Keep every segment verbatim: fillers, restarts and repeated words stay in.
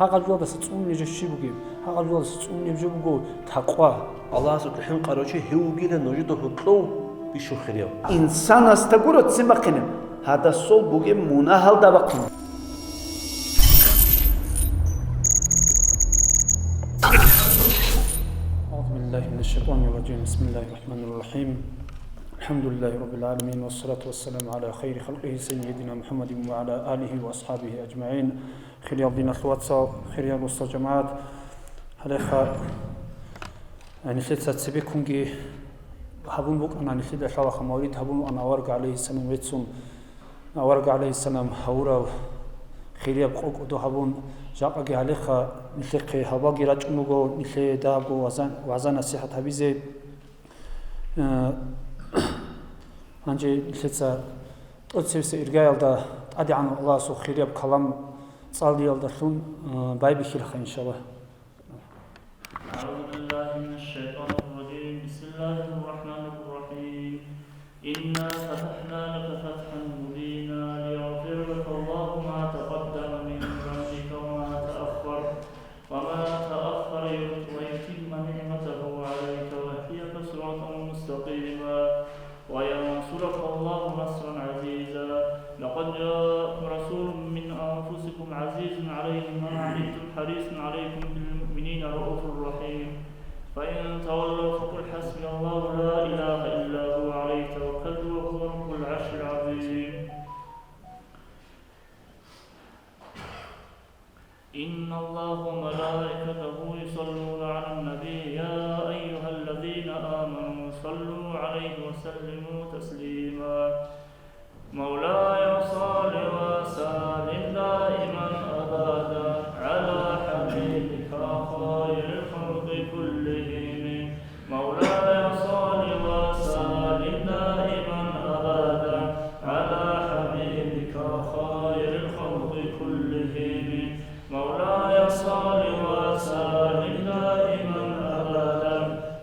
Гьагъаб жоялдаса цӀунун нижер щиб бугеб? Гьагъаб жоялдаса цӀунун нижер буго такъва. Аллагьасукьа хӀинкъарав чи гьев вугилан нужеда гьоркьов бищун хирияв. Инсанасда гуро ццин бахъинаб, гьадасул бугеб мунагьалда бахъинаб. أعوذ بالله من الشيطان الرجيم. بسم الله الرحمن الرحيم. الحمد لله رب العالمين، والصلاة والسلام على خير خلقه سيدنا محمد وعلى آله وأصحابه أجمعين. Хириял диналъул вацал, хириял росдал жамагӀат, гьалеха, э, нилъеца цебеккунги гьабун букӀана, нилъеда лъалаха мавлид гьабун вукӀана авараг гӀалайгьиссалам веццун, авараг гӀалайгьиссалам гьавурав хирияб къо кӀодо гьабун, жакъаги гьалеха нилъехъе гьалбалги рачӀун руго, нилъее дагьабго вагӀза-, вагӀза-насихӀат гьабизе. Э, гьанже нилъеца тӀоцебесеб иргаялда ТӀадегӀанав Аллагьасул хирияб калам цӀалиялдалъун, э, байбихьилаха, иншаллагь. أعوذ بالله من الشيطان الرجيم. بسم الله الرحمن الرحيم. إنا فتحنا لك فتحا مبينا ليغفر لك الله ما تقدم من ذنبك وما تأخر وما تأخر ويتم نعمته عليك ويهديك صراطا مستقيما وينصرك الله نصرا عزيزا. لقد جاءكم رسول من أنفسكم عزيز عليه ما عنتم حريص عليكم بالمؤمنين رءوف رحيم. فإن تولوا فقل حسبي الله لا إله إلا هو عليه توكلت وهو رب العرش العظيم. إن الله وملائكته يصلون على النبي، يا أيها الذين آمنوا صلوا عليه وسلموا تسليما. مولاي صل وسلم دائما أبدا على حبيبك خير الخلق كلهم. مولاي صل وسلم دائما أبدا على حبيبك خير الخلق كلهم. مولاي صل وسلم دائما أبدا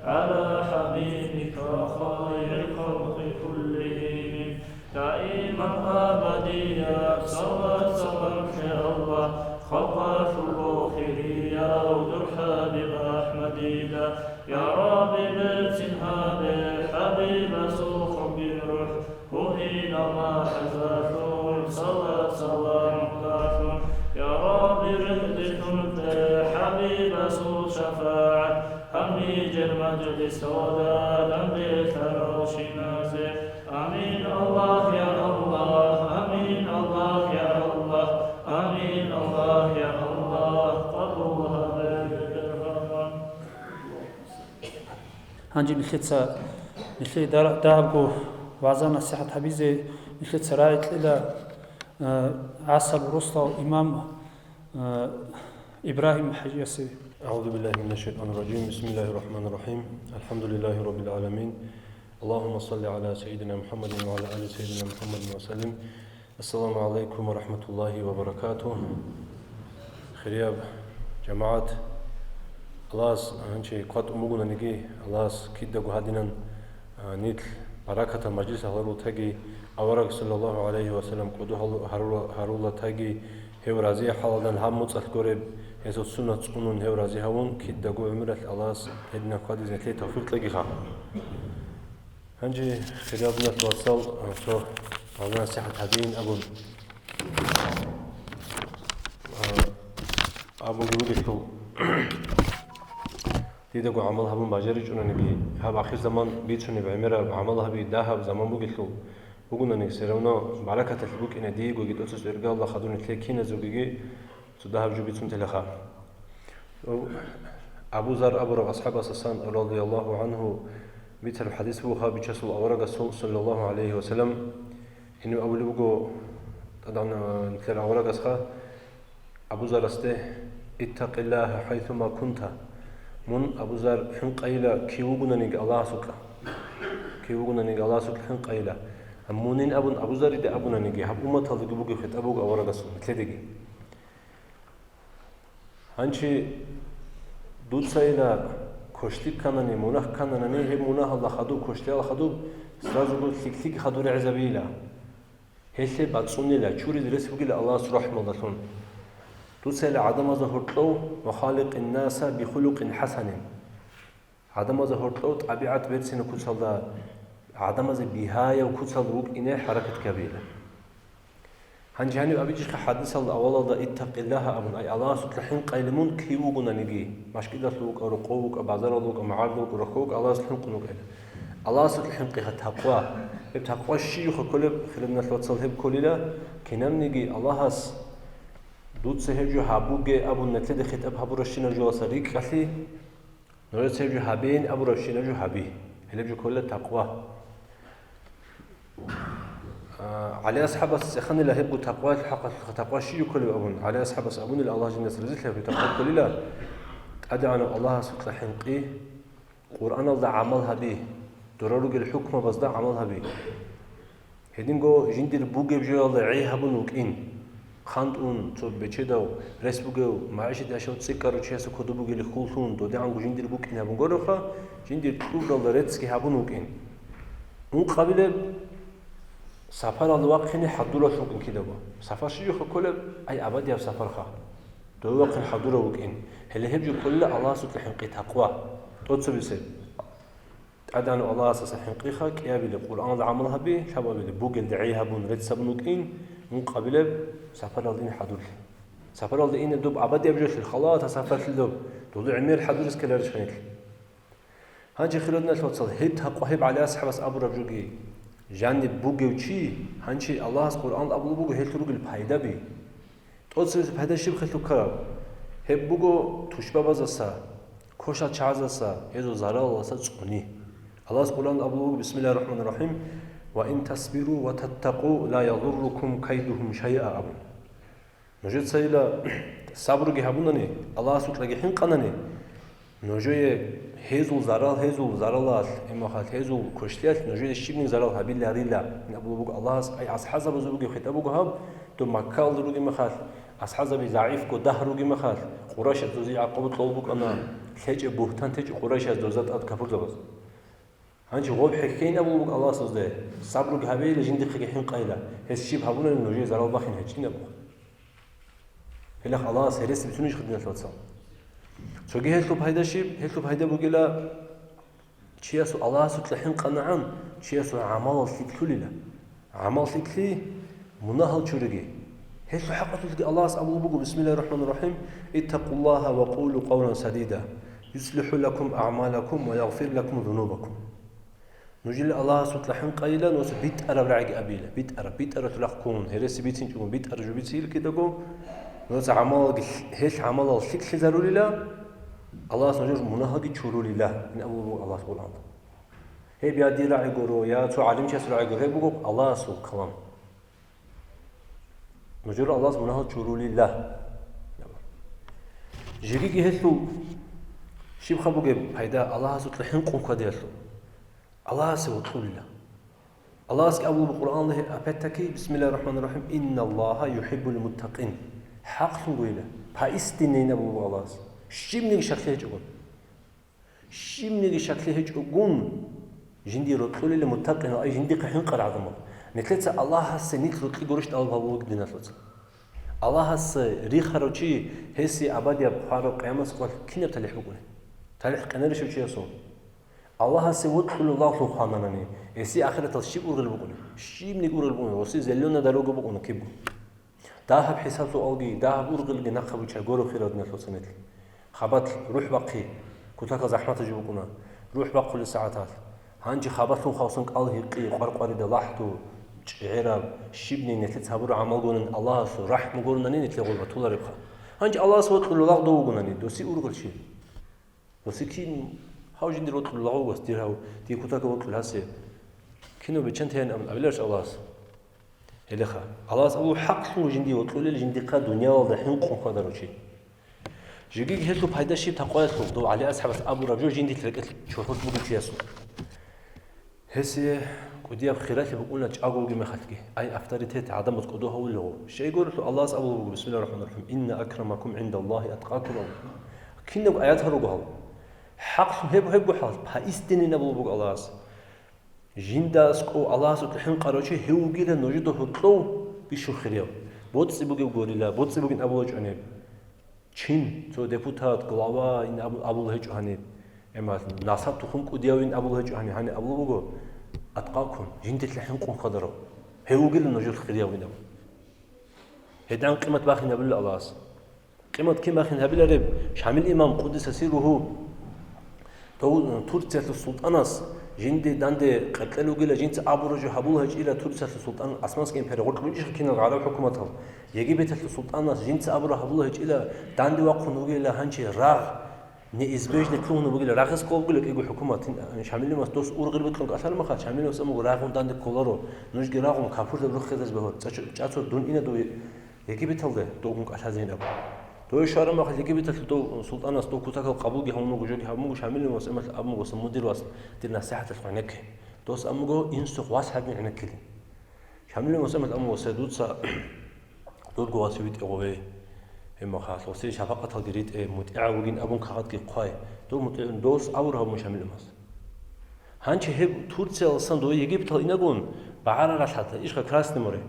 على حبيبك خير الخلق كلهم. دائما أبديا صلوات سلام على الله، خلقات الروح هي ودر حبيب أحمد إله. يا ربي بيتين هذه حبيب سوخ بروح، هنا ما حزاتون صلوات سلام عليكم. يا ربي رزقكم حبيب سوخ شفاعة، هم يجر مجلس وداد بيت روشنا زي. آمين الله يا الله، آمين الله يا الله، آمين الله يا الله، قبولها بيدك الرحمن. Гьанже нилъеца, нилъее дагьабго вагӀза-насихӀат гьабизе нилъеца рагӀи кьела, э, ГӀасаб росдал имам, э, Ибрагьим ХӀажиясе. أعوذ بالله من الشيطان الرجيم. بسم الله الرحمن الرحيم. الحمد لله رب العالمين. اللهم صل على سيدنا محمد وعلى آل سيدنا محمد وسلم. السلام عليكم ورحمة الله وبركاته. Хирияб жамагӀат, Аллагьас гьанчи кватӀун бугонаниги, Аллагьас кидаго гьадинан, а, нилъ баракатал мажлис гьарултаги, авараг саллаллагьу гӀалайгьи ва саллам кӀодо гьару-, гьарулатаги, гьев рази хӀалалдан гьаб муцӀалъ гуреб, гьесул суннат цӀунун гьев рази гьавун, кидаго гӀумралъ Аллагьас гьединаб хьвадизе нилъее тавфикъ кьегиха. Гьанже, хириял диналъул вацал, цо гьалда насихӀат гьабейин абун, а, абулеб бугелъул, дидаго гӀамал гьабун бажаричӀонаниги, гьаб ахирзаман бицунеб гӀемераб гӀамал гьаби дагьаб заман бугелъул, бугонаниги, все равно баракаталъе букӀине диего гитӀоцас иргалда хадур нилъее киназулгиги цо дагьаб жо бицун телаха. Абу Зар абураб асхӀабасасан, радияллагьу гӀангьу, бицараб хӀадис буго, Бичасул аварагасул, саллаллагьу гӀалайгьи ва саллам, гьенив абулеб буго, тӀадегӀан нилъер аварагасха, Абу Зарасде: «Иттакъиллагьа хӀайсума кунта». Мун, Абу Зар, хӀинкъайила кив вугонаниги Аллагьасукьа. Кив вугонаниги Аллагьасукьа хӀинкъайила. Мунин абун Абу Зариде абунаниги, гьаб умматалдаги бугеб хитӀаб буго аварагасул, нилъедаги. Гьанчи дуцайила квешлъи кканани, мунагь ккананани, гьеб мунагьалда хадуб, квешлъиялда хадуб, сразуго лъикӀлъиги хадур регӀизабейила. Гьелъе бацӀцӀунила, чуризе рес бугила Аллагьасул рахӀмалдалъун. Дуцайила гӀадамазда гьоркьов: «Ва халикъин наса бихулукъин хӀасанин». ГӀадамазда гьоркьов тӀабигӀат берцинаб куцалда, гӀадамазе бигьаяв куцалда вукӀине хӀаракат гьабейила. Гьанже гьаниб абичӀищха хӀадисалда авалалда: «Иттакъиллагьа», – абун, ай, Аллагьасукьа хӀинкъайилан мун кив вугонаниги, машкӀидалъув вукӀа, рокъов вукӀа, базаралда вукӀа, магӀарда вукӀа, рахьул вукӀа, Аллагьасукьа хӀинкъун вукӀайила. Аллагьасукьа хӀинкъиха такъва. Гьеб такъва щиб жо кколеб, хириял диналъул вацал, гьеб кколила, кинабниги Аллагьас дуца гьеб жо гьабуге абун, нилъеда хитӀаб гьабурабщинаб жоялдаса рикӀкӀалъи, нужеца гьеб жо гьабейин абурабщинаб жо гьаби. Гьелеб жо кколила такъва. А, ГӀали асхӀабас цӀеханила гьебго такъваялъул хӀакъалъулъ, такъва щиб жо кколеб абун, ГӀали асхӀабас абунила, Аллагь жиндаса разилъаяв, такъва кколила: ТӀадегӀанав Аллагьасукьа хӀинкъи, Къуръаналда гӀамал гьаби, дора ругел хӀукмабазда гӀамал гьаби. Гьединго жиндир бугеб жоялда гӀей гьабун вукӀин. Хъантун, цо бечедав, рес бугев, магӀишат яшав цӀикӀкӀарав чиясда кодоб бугели хьуллъун, додегӀанго жиндир букӀин гьабун гуроха, жиндир кьуралда реццги гьабун вукӀин. Ункъабилеб сапаралда вахъине хӀадуралъун вукӀин кидаго. Сапар щиб жо кколеб? Ай, абадияб сапарха. Дов вахъин хӀадурав вукӀин. Гьеле гьеб жо кколила Аллагьасукьа хӀинкъи, такъва. ТӀоцебесеб. ТӀадегӀанав Аллагьасдаса хӀинкъиха, кӀиабилеб Къуръаналда гӀамал гьаби, лъабабилеб бугелда гӀей гьабун, рецц гьабун вукӀин, ункъабилеб сапаралда ине хӀадурлъи. Сапаралда ине доб абадияб жолъи, халата сапарлъи доб, дуда гӀемер хӀадурес ккеларищха нилъ? Гьанже, хириял диналъул вацал, гьеб такъва, гьеб ГӀали асхӀабас абураб жоги, жаниб бугев чи, гьанже Аллагьас Къуръаналда абулеб буго гьелъул ругел пайдаби. ТӀоцебесеб пайда щиб гьелъул ккараб? Гьеб буго тушбабаздаса, кошал чагӀаздаса гьезул заралалдаса цӀуни. Аллагьас Къуръаналда абулеб буго: «Бисмиллагьир рахӀманир рахӀим, ва ин тасбиру ва таттакъу ла ядуррукум кайдугьум шайъа», – абун. Нужецайила сабруги гьабунани, Аллагьасукьаги хӀинкъанани, нужее гьезул зарал, гьезул заралалъ, имахал гьезул квешлъиялъ нужее щибниги зарал гьабиларила, абулеб буго Аллагьас. Ай, асхӀазабазул бугеб хитӀаб буго гьаб, доб Маккалда ругеб мехалъ, асхӀазаби загӀипго дагь ругеб мехалъ, Къурайшаз дозие гӀакъуба кьолеб букӀана, лъечӀеб бугьтан течӀо Къурайшаз дозда тӀад капурзабаз. Гьанже гъоб хӀехьейин абулеб буго Аллагьас дозда, сабруги гьабейила, жиндихъеги хӀинкъайила, гьес щиб гьабунани нужее зарал бахин гьечӀин абуха. Гьелъ Аллагьас гьереси бицунищ, хириял диналъул вацал? Цоги гьелъул пайда щиб? Гьелъул пайда бугила, чиясул Аллагьасукьа хӀинкъанагӀан, чиясул гӀамалал лъикӀлъулила. ГӀамал лъикӀлъи, мунагьал чуриги. Гьелъул хӀакъалъулъги Аллагьас абулеб буго: «Бисмиллагьир рахӀманир рахӀим, иттакъуллагьа ва къулу къавлан садида, юслихӀу лакум агӀмалакум ва ягъфир лакум зунубакум». Нужеца Аллагьасукьа хӀинкъайила, нужеца битӀараб рагӀиги абила, битӀараб, битӀараб лъугьа ккун, гьереси бицинчӀого битӀараб жо бициила кидаго, нужеца гӀамалги, гьелъ гӀамалал лъикӀлъизарулила, Аллагьас нужер мунагьалги чурулила, ин абулеб буго Аллагьас Къуръаналда. Гьеб я дир рагӀи гуро, я цо гӀалимчиясул рагӀи гуро, гьеб буго Аллагьасул калам. Нужер Аллагьас мунагьал чурулила. Жегиги гьелъул щибха бугеб пайда? Аллагьасукьа хӀинкъун хьвадиялъул. Аллагьасе вокьулила. Аллагьасги абулеб Къуръаналда гьеб, опять-таки, бисмиллагьир рахӀманир рахӀим, «Инналлагьа юхӀиббул муттакъин». ХӀакълъунгойила, поистинно ин абулеб Аллагьас. Щибниги щаклъи гьечӀогун. Щибниги щаклъи гьечӀогун, жиндие рокьулила муттакъин, ай, жиндихъе хӀинкъарал гӀадамал. Нилъеца Аллагьасе нилъ рокьи гурищ тӀалаб гьабулеб буго, диналъул вацал. Аллагьасе рихарав чи, гьесие абадияб хвараб къиямасеб къоялъ кинаб талихӀ букӀунеб? ТалихӀ къинарищ гьев чиясул? Аллагьасе вокьулев лагълъун хвананани, гьесие ахираталъ щиб ургъел букӀунеб? Щибниги ургъел букӀунеб, гьесие зеленая дорога букӀуна кибго. Дагьаб хӀисаб-суалги, дагьаб ургъелги нахъа буччай, гуро, хириял диналъул вацал, нилъ. Хабалъ рухӀ бахъи, кутакал захӀматаб жо букӀуна, рухӀ бахъулеб сагӀаталъ. Гьанже хабалъун хадусан кӀал гьикъи, къваркъварида лахӀду, чӀегӀераб, щибниги нилъеца гьабураб гӀамалгунани Аллагьасул рахӀму гуронани нилъее гъоб батуларебха. Гьанже Аллагьас вокьулев лагъ дов вугонани, досие ургъел чи? Досие кин, гьав жиндир вокьулев лагъ вугас, дир гьав, дие кутакаб вокьулев гьасе кинав бечен тейин абун абиларищ Аллагьас? Гьелеха, Аллагьас абулеб, хӀакълъун жиндие вокьулел, жиндихъа дуниялалда хӀинкъун хьвадарав чи. Жеги гьелъул пайда щиб такъваялъул, дов ГӀали асхӀабас абураб жо жиндилъ рекӀелъ чорхолъ бугев чиясул. Гьесие кӀудияб хиралъи букӀуна чӀаго вугеб мехалъги, ай авторитет, гӀадамаз кӀодо гьавулелъул. Щайгурелъул Аллагьас абулеб буго, бисмиллагьир рахӀманир рахӀим, «Инна акрамакум гӀиндаллагьи атқакум», абун. Кинаб аят гьарурго гьал? ХӀакълъун гьеб, гьебго хӀал, поистинно абулеб буго Аллагьас. Жинда аскӀов Аллагьасукьа хӀинкъарав чи гьев вугила нужеда гьоркьов бищун хирияв. БоцӀи бугев гурила, боцӀи бугин абулеб гьечӀо гьеб. Чин, цо депутат, глава ин абу-, абулеб гьечӀо гьаниб. Гьеб мехалъ, насаб тухум кӀудияв ин абулеб гьечӀо гьаниб, гьаниб абулеб буго, аткъакум, жиндилъа хӀинкъун хьвадарав. Гьев вугилан нужер хирияв ин абун. Гьедин къимат бахинабула Аллагьас. Къимат кин бахин гьабилареб? Шамил имам, къуддиса сирругьу, дов Турциялъул султӀанас жинди данде къеркьел вугила, жинца абураб жо гьабула гьечӀила, Турциялъул султӀан, Османский империя гъоркь бучӀищха кинал гӀараб хӀукуматал, Египеталъул султӀанас жинца абураб гьабула гьечӀила, данде вахъун вугила гьанчи рагъ, неизбежный лъугьун бугила, рагъ ккола бугила кӀиго хӀукумат. Шамил имамас дос ургъел бокьун кӀалъалеб мехалъ, Шамил имамас абун буго, рагъун данде кколаро, нужги рагъун, капурзаб руххилаз бегьур, цӀа-, чӀацо дун ина дов Египеталде довгун кӀалъазейин абун. Дой щвараб мехалъ Египеталъул дов султӀанас дов кутакал къабулги гьавун вуго, жоги гьабун вуго, Шамил имамас эмалъ абун вуго, мудир вас, дир насихӀаталъ гӀенекке. Дос абун вуго, инсухъ вас гьадин гӀенеккилин. Шамил имамас эмалъ абун вуго, се дуца дурго вас витӀе гъове. Гьеб мехалъ, гъосие шапакъаталги ритӀе, мутӀигӀав вугин абун кагъатги хъвай. Дов мутӀигӀ-, дос абур гьабун Шамил имамас. Гьанчи гьеб Турцияласан дове Египетал инагун багӀараралъадла, ишха Красный море.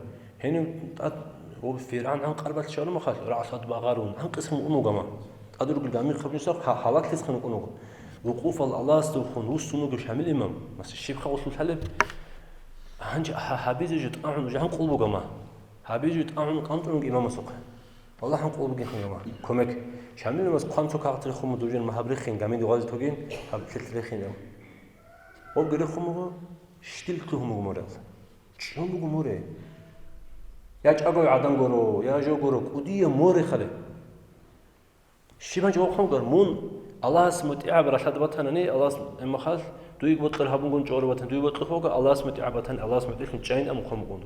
Гьенив тӀад, о, ФиргӀан гӀан къарбалъ чӀарумахал, рагӀлад багъарун, гӀан къисхъун ун вугама. ТӀад ругел гамихъаб нусахъ гьа-, гьалаклъисхъун ун вуго. Вукъуфал Аллагьасда вухун вуссун вуго Шамил имам, маса, щибха гъулъул лъалеб? Гьанчи гьа-, гьабизе жо тӀагӀун жан къул бугама. Гьабизе жо тӀагӀун къантӀун вуго имамасухъе. Валлагь, гьанкъулеб бугин хъугьама кумек. Шамилимас хъван цо кагъат рехун буго, дужен магьаб рехин, гамиди гъвази тогин, гьаб лъилъ рехин ав. Гъобги рехун буго, щтил лъугьун буго море. ЧӀун буго море. Я чӀаго гӀадан гуро, я жо гуро, кӀудияб море хъале. Щибан жо хъван гуро, мун Аллагьас мутӀигӀаб ралъад батанани, Аллагьас эмахал, дуе бокьар гьабунгун чӀвараб батан, дуе бокьухъ буго, Аллагьас мутӀигӀаб батани, Аллагьас мутӀигӀлъун чӀайин абун хъван буго.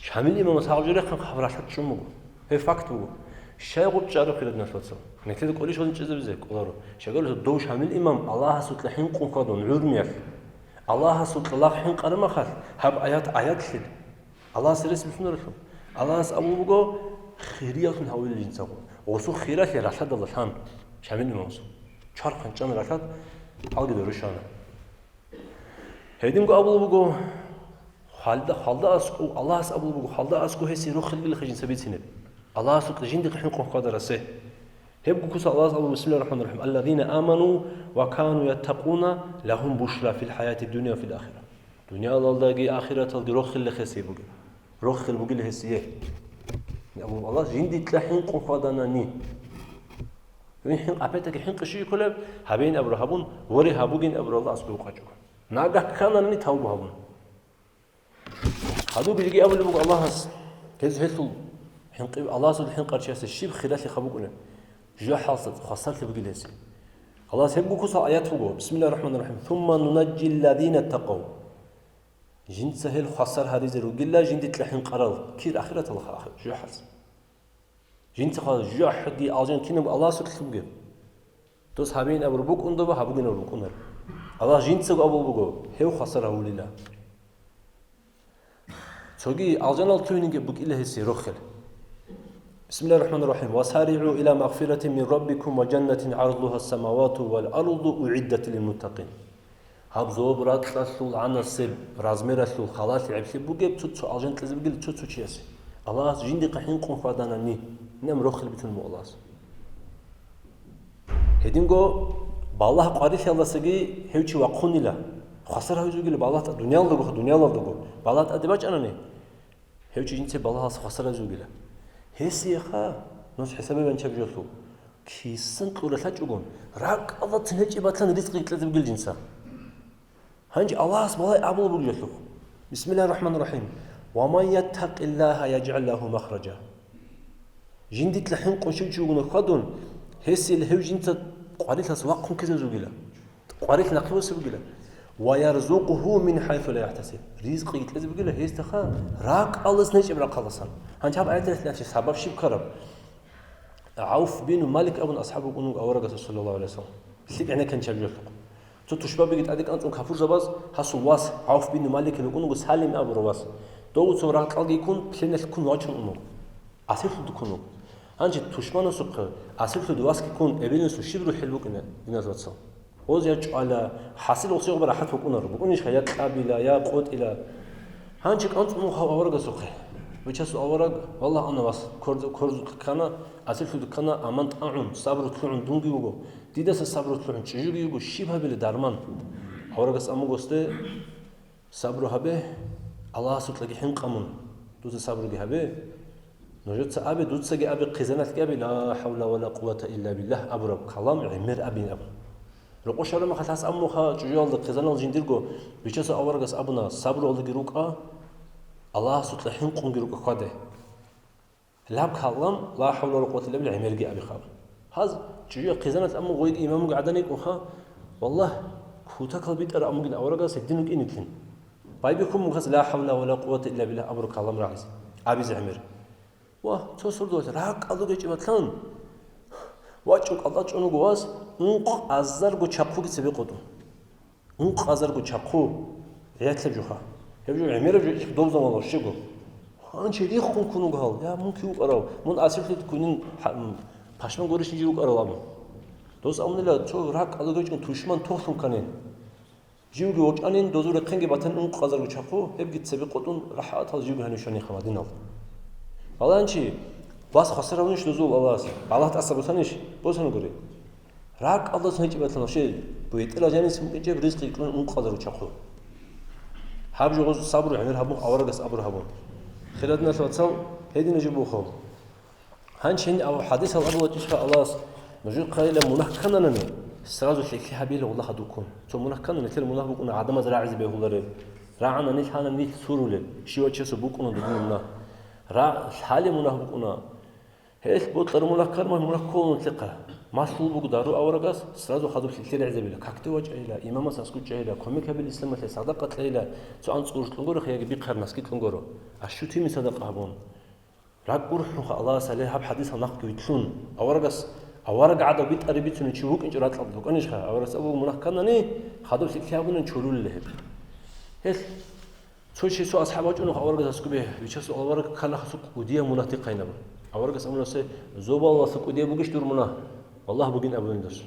Шамил имамас гьаб жо рехъан хабар ралъад чӀун буго. Гьеб факт буго. Щай гъуб чӀараб хириял диналъул вацал? Нилъеда кӀолищ гьадин чӀезабизе кӀоларо. Щайгурелъул дов Шамил имам Аллагьасукьа хӀинкъун хьвадун гӀурмиялъ, Аллагьасукьа лагъ хӀинкъараб махалъ, гьаб аят, аят лъила. Аллагьас рес бихьунарелъул. Аллагьас абулеб буго, хириялъун гьавилин жинцаго. Гъосул хиралъи ралъадалда лъан, Шамил имамас. Чарх хъанчӀана ралъад, гьалги дорушана. Гьединго абулеб буго, хвалда, хвалда аскӀов, Аллагьас абулеб буго, хвалда аскӀов гьесие рохел билха жинца бицинеб. Аллагьасукьа жиндихъе хӀинкъун хьвадарасе. Гьеб гуккуса Аллагьас абу, бисмиллагьир рахӀманир рахӀим, «Аллазина аману ва кану яттакъуна, лагьум бушра фил хӀаяти дунья ва фил ахира». Дуниялалдаги ахираталги рохел гьесие бугеб. Рохел бугел гьесие. Абу Аллагьас жиндилъа хӀинкъун хьваданани. Гьин хӀинкъ, опять-таки хӀинкъи щиб кколеб? Гьабейин абура гьабун, воре гьабугин абура Аллагьас гьукъачӀого. Нагагь ккананани тавбу гьабун. Гьадуги жеги абулеб буго Аллагьас, гьез гьелъул хӀинкъи-, Аллагьасул хӀинкъарчиясе щиб хиралъи хабукӀунеб, жужахӀалса хвасарлъи бугел гьесие. Аллагьас гьеб гуккуса аят буго, бисмиллагьир рахӀманир рахӀим, «Сумма нунаджи ллазина ттакъав». Жинца гьел хвасар гьаризе ругила жиндилъа хӀинкъарал, кир ахираталха ахир, жужахӀалса. Жинца хвала жужахӀги алжан кинаб Аллагьасукьлъун бугеб? Дос гьабейин абур букӀун доба, гьабугин абур букӀунар. Аллагь жинцаго абул буго, гьев хвасар гьавулила. Цоги алжанал лъугьининги букӀила гьесие рохел. Бисмиллагьир рахӀманир рахӀим. «ВасаригӀу иля магъфиратин мин раббикум ва жаннатин гӀарзугьа ссамавату вал арзу угӀиддат лилмуттакъин». Гьаб зоб ракьалъул гӀанасеб размералъул халалъи гӀеблъи бугеб цо-цо алжан кьезе бугел цо-цо чиясе. Аллагьас жиндихъа хӀинкъун хьваданани, нем рохел бицун мугӀлас. Гьединго балагь къварилъиялдасаги гьев чи вахъунила. Хвасар гьавизе вугила балагь тӀад, дуниялалдаго, дуниялалдаго. Балагь тӀаде бачӀанани, гьев чи жинцеб балагьалъ хвасар гьавизе вугила. Гьесиеха нус хӀисабе ванчаб жолъул. Кисан кьура лъачӀогун, ракӀалдацин гьечӀеб батан ризкъи кьезе бугел жинца. Гьанже Аллагьас балай абулеб бугелъул. Бисмиллагьир рахӀманир рахӀим. «Ва ман яттакъиллагьа яжгӀал лагьу махража». Жиндилъа хӀинкъун щив чи вугони хьвадун, гьесие гьев жинца къварилъас вахъун ккезе вугила. Къварилъ нахъе босеб бугила. «Ва ярзукъгьу мин хӀайсу ла яхӀтасиб». Ризкъиги кьезе бугила гьесдаха ракӀалдас нечӀеб рахъалдасан. Гьанже гьаб аяталъе сабаб щиб ккараб? ГӀавф бин Малик абун асхӀаб вукӀун вуго аварагасул, саллаллагьу гӀалайгьи ва саллам. ЛъикӀ гӀенеккан чабжалъухъ. Цо тушбабиги тӀаде кӀанцӀун капурзабаз гьасул вас, ГӀавф бин Маликил вукӀун вуго Салим абурав вас. Дов цо рагъ кьалги ккун, пленалъ ккун вачун ун вуго. Асирлъуд ккун вуго. Гьанже тушманасухъе асирлъуд васги ккун, эбелинасул щиб рухӀел букӀина, диназул вацал? Гъоз ячӀвала, хӀасил гъосиеги рахӀат букӀунаро. БукӀунищха я кьабила, я къотӀила. Гьанже кӀанцӀун вуго гьав аварагасухъе. Бичасул авараг, валлагь, ана вас, корз-, корзухъе ккана, асирлъуде ккана, аман тӀагӀун, сабру лъугӀун дунги вуго, дидаса сабру лъугӀун чӀужуги вуго, щиб гьабилеб дарман? Аварагас амуго гьесде: «Сабру гьабе, Аллагьасукьаги хӀинкъа мун, дуца сабруги гьабе». Нужеца абе, дуцаги абе, хъизаналъги абе: «Ла хӀавла ва ла къуввата илла биллагь» абураб калам гӀемер абин абун. Рокъов щвараб мехалъ гьас аммуха чӀужуялда хъизанал жиндирго, Бичасул аварагас абуна: «Сабруялдаги рукӀа, Аллагьасукьа хӀинкъунги рукӀа хьваде». Лаб калам, «Ла хӀавла ва ла къуввата илла биллагь», гӀемерги абихъ абун. Гьаз чӀужуялъ хъизаналъ аммуго гъойги имамги гӀадан йикӀунха, валлагь, кутакал битӀараб аммугин аварагас гьедин вукӀин итлъин. Байбихьун мухъас «Ла хӀавла ва ла къуввата илла биллагь» абураб калам рагӀизе, абизе гӀемер. Ва цо сордоялъ ракӀалда гьечӀеб батлан, вачӀун кӀалтӀа чӀун вуго вас, ункъазарго чахъуги цебе къотӀун. Ункъазарго чахъу гӀетлъаб жуха. Гьеб жо гӀемераб жо иш доб заман щего. Гьанчи риххун ккун вуго гьал: «Я, мун кив вукӀарав? Мун асирлъуде ккунин, пашман гурищ жив вукӀарав?» абун. Дос абунила: «Цо ракӀалда гьечӀун тушман тохлъун кканин». Живги вачӀанин, дозул рехъенги батанин ункъазарго чахъу, гьебги цебе къотӀун рахӀатал живги гьанив щванин Мадиналда. Балагьанчи, вас хвасар гьавунищ дозул Аллагьас? Балагь тӀаса босанищ? Босана гури. РакӀалдасан гьечӀеб батлан вообще бетӀерал жанисан букӀинчӀеб ризкъи кьун ункъазарго чахъу. Гьаб жо гъоз сабру гӀемер гьабун, аварагас абур гьабун. Хирал диналъул вацал, гьединаб жо буго. Гьанчи гьениб хӀадисал абулеб батичӀха Аллагьас, нужехъайила мунагь ккананани, сразу лъикӀлъи гьабила гъулла хадуккун. Цо мунагь ккана, нилъер мунагь букӀуна гӀадамаз рагӀизе бегьулареб. РагӀана нилъ, гьана нилъ сурулеб, щивав чиясул букӀуна додинаб мунагь. Ра-, лъалеб мунагь букӀуна. Гьелъ бокьараб мунагь ккараб мунагь ккола нилъехъа. Малъул буго дару аварагас, сразу хадуб лъикӀлъи рагӀизабила, какде вачӀайила, имамас аскӀучӀайила, кумек гьабила исламалъе, садакъа кьейила, цо анцӀ уркьун гуро, яги бихъараб наскикьун гуро. Ащутими садакъа гьабун. РакӀ гурхӀунха Аллагьас гьале гьаб хӀадисал нахъги вилълъун. Аварагас, авараг гӀадав битӀараб бицунев чи вукӀинчӀо ракьалда букӀанищха, аварагас абуго мунагь кканани, хадуб лъикӀлъи гьабунани чорулила гьеб. Гьелъ цо чи цо асхӀаб вачӀунев аварагас аскӀубе, Бичасул авараг ккана хасукъ кӀудияб мунагь дихъайин абун. Аварагас абуна гьесде: «Зобалалъа кӀудияб бугищ дур мунагь? Валлагь, бугин», абунила дос.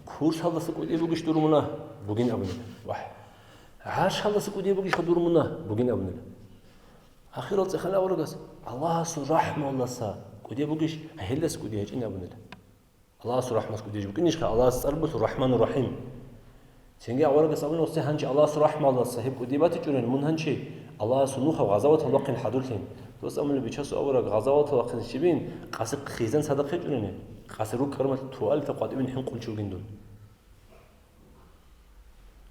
«Курсалдаса кӀудияб бугищ дур мунагь?» «Бугин», абунила. «Вагь, гӀаршалдаса кӀудияб бугищха дур мунагь?» «Бугин», абунила. Ахирал цӀехана аварагас: «Аллагьасул рахӀмалдаса кӀудияб бугищ, гьелдаса кӀудияб гьечӀин», абунила. Аллагьасул рахӀмалдаса кӀудияб букӀинищха, Аллагьас цӀар буго Рахманур Рахим. Цинги аварагас абуна гьесде: «Гьанчи Аллагьасул рахӀмалдаса гьеб кӀудияб батичӀони, мун гьанчи Аллагьасул нухав гъазаватал вахъин хӀадурлъин». Дос абунила: «Бичасул авараг, гъазаватал вахъин щибин, къаси хъизан садахъ гьечӀони, къаси рукӀкӀармалъ туалеталъ къватӀивин хӀинкъулев чи вугин дун».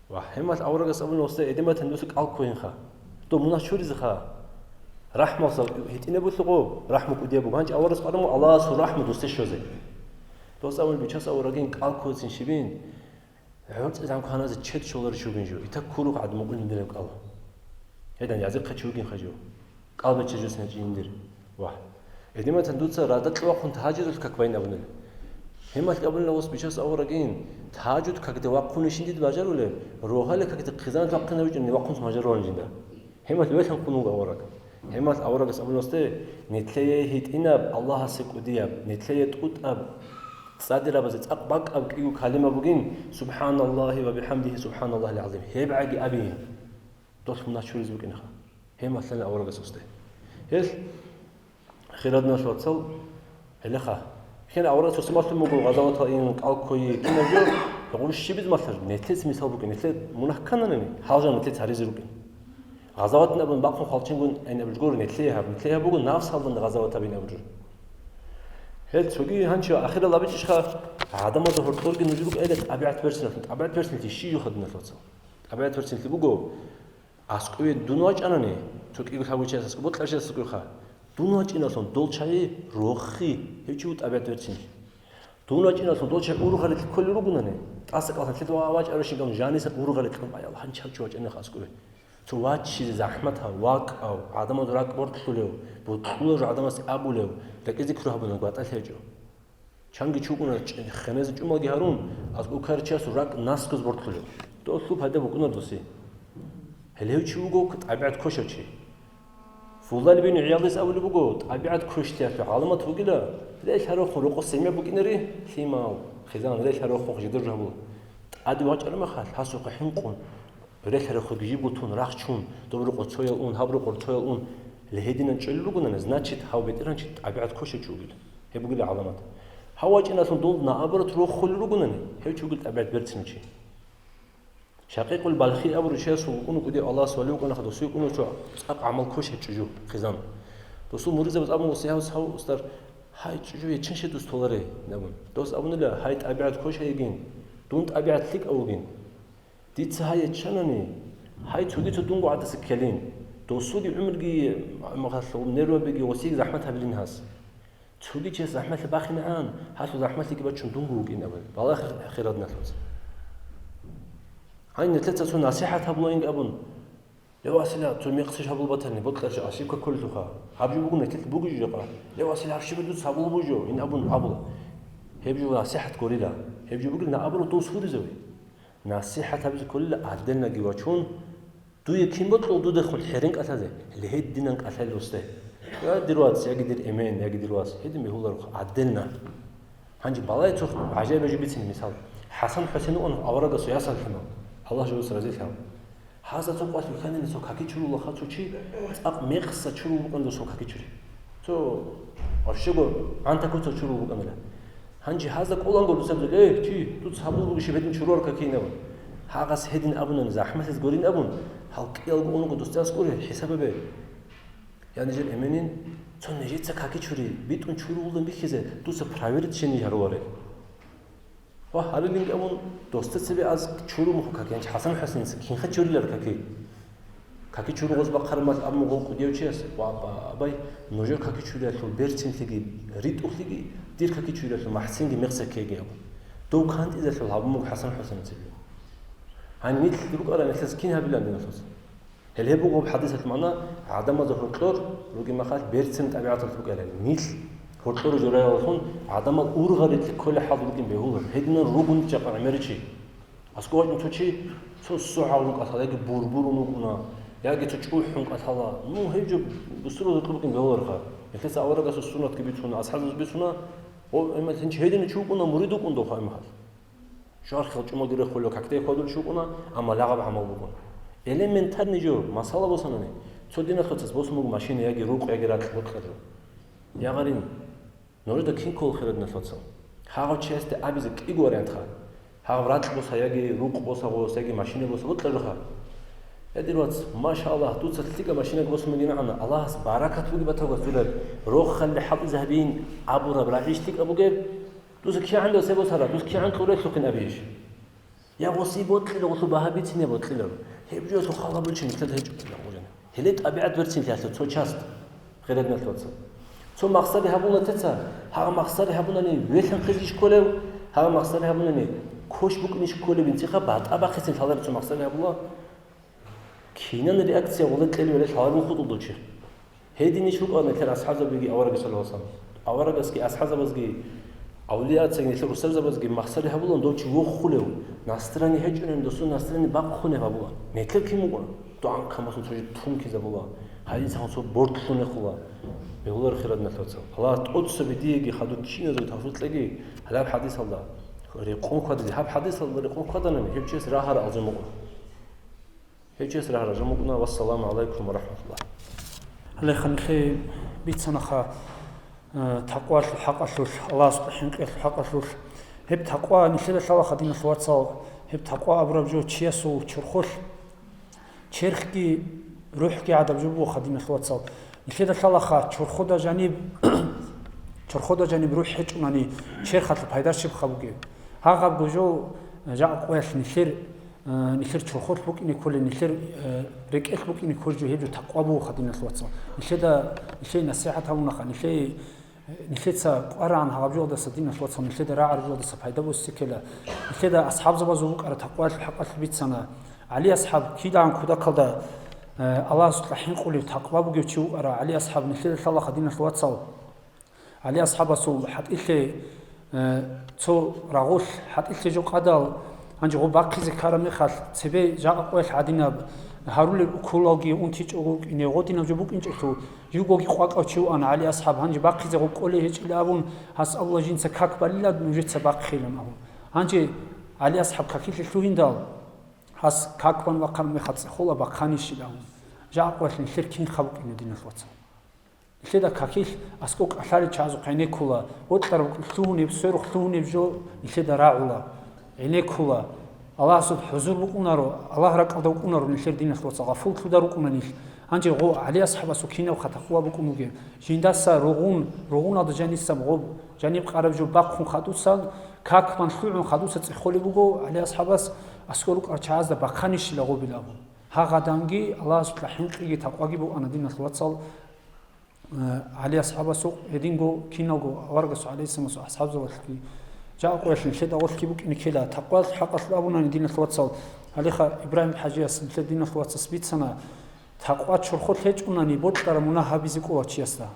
Ва гьемалъ аварагас абуна гьесде: «Эдематан дуца кӀал ккойинха. Дов мунагь чуризеха. РахӀмалдаса гьитӀинабулъ гъо, рахӀму кӀудияб буго. Гьанчи аварагас къваригӀун, Аллагьасул рахӀму досде щозе». Дос абуна: «Бичасул аварагин кӀал ккойцин щибин, гӀорцӀи зӀамго гьаназе чед щоларев чи вугин жо, итак ккурухъ гӀадамал унел кӀал. Гьедан язихъе чи вугинха жо. КӀал бечча жо синечӀин дир. Вагь. Эдематан дуца радакье вахъун тагьажудалъ как байин», абунила. Гьемалъ абунила гьес: «Бичасул аварагин, тагьажуд какде вахъунищин дида бажарулеб, рогьалил какде хъизан вахъинавичӀони вахъун мажарулин жинда». Гьемалъ велъанхъун вуго авараг. Гьемалъ аварагас абуна гьесде: «Нилъее гьитӀинаб Аллагьасе кӀудияб, нилъее тӀутӀаб, цӀадирабазе цӀакъ бакӀаб кӀиго калима бугин: СубхӀаналлагьи ва бихӀамдигьи, СубхӀаналлагьил гӀазим». Гьеб гӀаги абейин. Дос мунагь чуризе букӀинеха. Гьемалъани аварагас гьесде. Гьелъ, хирал диналъул вацал, гьелеха. Кин авараг цо-цо малъун буго, гъазаватал ин, кӀал ккойи, кинаб жо, гъур щибиз малъар, нилъец мисал букӀин, нилъе мунагь ккананани, гьал жал нилъец гьаризе рукӀин. Гъазаватин абун бахъун хвалчингун гьайнаб жгор, нилъее гьаб, нилъее гьаб буго нафсалдан гъазават гьабин абуржу. Гьел цоги гьанчо ахирал абичӀищха, гӀадамазда гьоркьорги нуж рукӀайла тӀабигӀат берсиналъун, тӀабигӀат берсиналъи щи жо хадиналъ вацал. ТӀабигӀат берсиналъи буго, аскӀове дун вачӀанани, цо кӀиго лъабго чияс аскӀов, бокьарав чияс аскӀовха. Дун вачӀиналъун дол чагӀи рохи, гьев чи вуго тӀабигӀат берцин. Дун вачӀиналъун дол чагӀи ургъалилъ кколел ругонани, тӀаса кӀалъан лъеда ва вачӀарав щинкӀан жаниса ургъалилъ ккун, ай, Аллагь, гьанчав чи вачӀанихъ аскӀове. Цо ваччизе захӀматав, вакӀав, гӀадамазул ракӀ бортлъулев, бутӀрулев жо гӀадамасе абулев, рекӀезе ккур гьабуна, гватӀалъи гьечӀо. Чанги чи вукӀуна, чӀ-, хенезе чӀумалги гьарун, аскӀов ккарав чиясул ракӀ наскоз бортлъулев. Долъул пайда букӀуна досе. Гьеле гьев чи вуго тӀабигӀат ккошав чи. Фудал бин ГӀиядис абулеб буго, тӀабигӀат ккошлъиялъул гӀаламат вугила, релъарухъун рокъо семья букӀинари, лъимал, хъизан, релъарухъун жидер жо гьабула. ТӀаде вачӀараб мехалъ, гьасухъе хӀинкъун, релъарухъеги жибго тун, рахчун, доб рокъор цоял ун, гьаб рокъор цоял ун, Гьединан чӀолел ругонани, значит, гьав бетӀергьанчи тӀабигӀат кошев чи вугилан. Гьеб бугила гӀаламат. Гьав вачӀиналъун дол наоборот рохулел ругонани, гьев чи вугила тӀабигӀат берцинав чи. Шакъикъул Балхи абурав чиясул вукӀун вукӀуде Аллагьас вали вукӀанаха, досул вукӀунев цо цӀакъ гӀамал ккошай чӀужу хъизан. Досул муридзабаз абун гьес гьав гьав устар: «Гьай, чӀужу, гьечӀин щай дус толаре?» – абун. Дос абунила: «Гьай, тӀабигӀат ккошай йигин, дун тӀабигӀат лъикӀав вугин. Дица гьай яччанани, гьай цоги цо дунго гӀадаса ккелин. Досулги гӀумруги, нервабиги, гъосиги захӀмат гьабилин гьас. Цоги чияс захӀмалъи бахинегӀан, гьалъул захӀмалъиги бачун дунго вукӀин», – абун. Балагь хирадналъуца. Гьай, нилъеца цо насихӀат гьабулаинги абун. Ле, Василя, цо мекъсиш гьабул батани, бокьарчи ошибка кколелъулха. Гьаб жо буго нилъелъ бугеб жо жакъа. Ле, Василя, гьаб щиб дуца гьабул бугеб жо, ин абун гьабула. Гьеб жо насихӀат гурила. Гьеб жо бугел наоборот дов суризаве. НасихӀат гьабизе кколила, гӀадленаги вачун, дуе кин бокьул дудехун хӀерен кӀалъазе, гьединан кӀалъай росде. Я дир вац, яги дир эмен, яги дир вас, гьедин бегьуларухъ гӀадленна. Гьанже балай цо гӀажаиб жо бицин мисал. ХӀасан ХӀусейн вукӀана аварагасул ясалъимал, Аллагь жавас разилъав. Гьазда цо къвалъ вихьанила цо каки чурулаха цо чи, цӀакъ мекъса чурул букӀанила цо каки чури. Цо, вообще-го, гӀантакуца чурул букӀанила. Гьанже гьазда кӀоланго дуца абзал: «Э, чи, дуца гьабул бугищ гьедин чуруар каки?» – абун. Гьагъас гьедин абунани, захӀмалъиз гурин абун, гьал кӀиялго унго дустияс гури, хӀисаб гьабе. Я нижер эменин, цо нижеца каки чури, битӀун чурулдун бихьизе, дуца проверить щени гьаруларе. Ва гьарилинги абун, досда цебе аз чурумухъ каки, гьанчи ХӀасан ХӀусейнца кинха чурилар каки? Каки чуругъаз бахъармал абун гъол кӀудияв чияс: «Ва, ба-, абай, нужер каки чуриялъул берцинлъиги ритӀухълъиги, дир каки чуриялъул махсинги мекъса ккеги», – абун. Дов кантӀизалъул гьабун буго ХӀасан ХӀусейнцеги. Гьаниб нилъ рукӀарал нилъеца кин гьабилан диналъуца? Гьеле буго хадисалъ мана: гӀадамазда гьоркьор ругин махалъ берцин тӀабигӀаталъ букӀарай. Нилъ гьоркьор жораялъун гӀадамал ургъарилъи кколей хӀал рукӀин бегьулар. Гьединан ругун жакъа гӀемеричи. АскӀовачӀун цо чи цо согӀавун кӀалъала, яги бурбурун вукӀуна, яги цо чӀухӀун кӀалъала. Ну, гьеб жо бусурбабазда кьуркӀин бегьуларха. Гьелъеца аварагасул суннатги бицуна, асхӀабаз бицуна, о, гьемал гьинчи гьединав чи вукӀуна, мурид вукӀун дов гьаймахалъ. Шархил чӀумалги рехула, какде хьвадулев чи вукӀуна, амма лагъаб гӀамал букӀун. Элементарный жо, масала босанани, цо диналъуцас босун буго машина яги рукъ, яги ракь бокьа жо. Я гъарин, нужеда кин ккола хирадналъуцал? Гьагъав чиясде абизе кӀиго вариантха. Гьагъав ракь боса яги рукъ боса гъос, яги машина боса бокьа жоха. Я дир вац, машаллагь, дуца лъикӀаб машинаг босун бугин гӀана, Аллагьас баракат бугеб батагас дураб, рохалли хӀалтӀизе гьабин абураб рагӀищ лъикӀаб бугеб? Дуца кигӀан досеб босара, дус кигӀан кьурелъухъин абииш? Я гъоси бокьила, гъолъу багьа бицине бокьила. Гьеб жоялъул халабулчи нилъеда гьечӀо. Гьеле тӀабигӀат берцинлъиялъул цо част, хирадналъуцал. Цо махсари гьабуна теца, гьагъа махсари гьабунани велъанхъизищ кколев, гьагъа махсари гьабунани кощ букӀинищ кколев, инцихъа батӀа бахъицин лъалари цо махсари гьабула. Кинан реакция гъула кьел велел гьаларун хутӀулда чи? Гьединищ рукӀана нилъер асхӀабзабиги аварагас, саллаллагьу гӀалайгьи вассалам. Аварагасги асхӀабзабазги, авлияцаги нилъер устарзабазги махсари гьабулан дов чи вохулев, настроение гьечӀунев, досул настроение бахъунев гьабула. Нилъер кин мукӀа? Дугьан камасун цо жо тункизабула. Гьадин цо бортлъунехула. Бегьулар хирадналъуцал. Аллагь тӀоцаби диеги хадур киназул тавфикъ кьеги гьалаб хадисалда. Рекъон хьвадазе, гьаб хадисалда рекъон хьваданани, гьев чияс рагьара алжан мукӀа. Гьев чияс рагьаража мукӀна. Вассаламу гӀалайкум ва рахӀматуллагь. Гьале ханлъи бицанаха, э, такъвалъул хӀакъалъулъ, Аллагьасда хӀинкъиялъул хӀакъалъулъ. Гьеб такъва нилъеда лъалаха, диналъул вацал, гьеб такъва абураб жо чиясул чорхолъ, черхги, рухӀги гӀадаб жо бугоха, диналъул вацал. Нилъеда лъалаха чорхода жаниб, чорхода жаниб рухӀ гьечӀунани, черхалъул пайда щибха бугеб? Гьагъабго жо, жакъа къоялъ нилъер Э, нилъер чорхолъ букӀине кколел, нилъер, э, рекӀелъ букӀине кколел жо гьеб жо такъва бугоха, диналъул вацал. Нилъеда, нилъее насихӀат гьабунаха, нилъее, э, нилъеца къварагӀан гьаб жоялдаса, диналъул вацал, нилъеда рагӀараб жоялдаса пайда босизе ккела. Нилъеда асхӀабзабазул букӀараб такъваялъул хӀакъалъулъ бицана. ГӀали асхӀаб кидаан кутакалда, э, Аллагьасукьа хӀинкъулев такъва бугев чи вукӀара, ГӀали асхӀаб нилъеда лъалаха, диналъул вацал. ГӀали асхӀабасул хӀатӀилъе, э, цо рагъулъ хӀатӀилъе жо къадал, гьанже гъоб бахъизе ккараб мехалъ, цебе жакъа къоялъ гӀадинаб гьарулел кколалги унтичӀого вукӀине, гъодинаб жо букӀинчӀелъул, югоги къвакӀав чи вуан ГӀали асхӀаб, гьанже бахъизе гъоб кӀолей гьечӀила абун, гьас абула, жинца как балила, нужеца бахъилан абун. Гьанже ГӀали асхӀаб какилъе лъугьиндал, гьас как бан вахъараб мехалъ цӀехола бахъанищил абун. Жакъа къоялъ нилъер кинха букӀине, диналъул вацал. Нилъеда какилъ аскӀов кӀалъалел чагӀазухъ гӀенеккула, бокьараб лъугьунеб, сверухъ лъугьунеб жо нилъеда рагӀула, гӀенеккула. Аллагьасул хӀузур букӀунаро, Аллагь ракӀалда вукӀунаро нилъер, диналъ вацал, гъафуллъуда рукӀуна нилъ. Гьанже гъо ГӀали асхӀабасул кинаб хатахъула букӀун бугеб. Жиндаса ругъун, ругъуналда жаниса гъоб, жаниб къараб жо бахъун хадусан, как бан лъугӀун хадуса цӀехолеб буго ГӀали асхӀабас, аскӀор рукӀарал чагӀазда бахъанищила гъобил абун. Гьагъаданги Аллагьасукьа хӀинкъиги такъваги букӀана, диналъ вацал, э, ГӀали асхӀабасухъ, гьединго киналго аварагасул гӀалайгьиссаламасул асхӀабзабазулъги. Жакъа къоялъ нилъеда гъолъги букӀине ккела. Такъвалъ хӀакъалъ абунани, диналъ вацал, гьалихъа Ибрагьим ХӀажияс нилъер, диналъ вацас, бицана, такъва чорхолъ гьечӀунани, бокьараб мунагь гьабизе кӀола чиясда.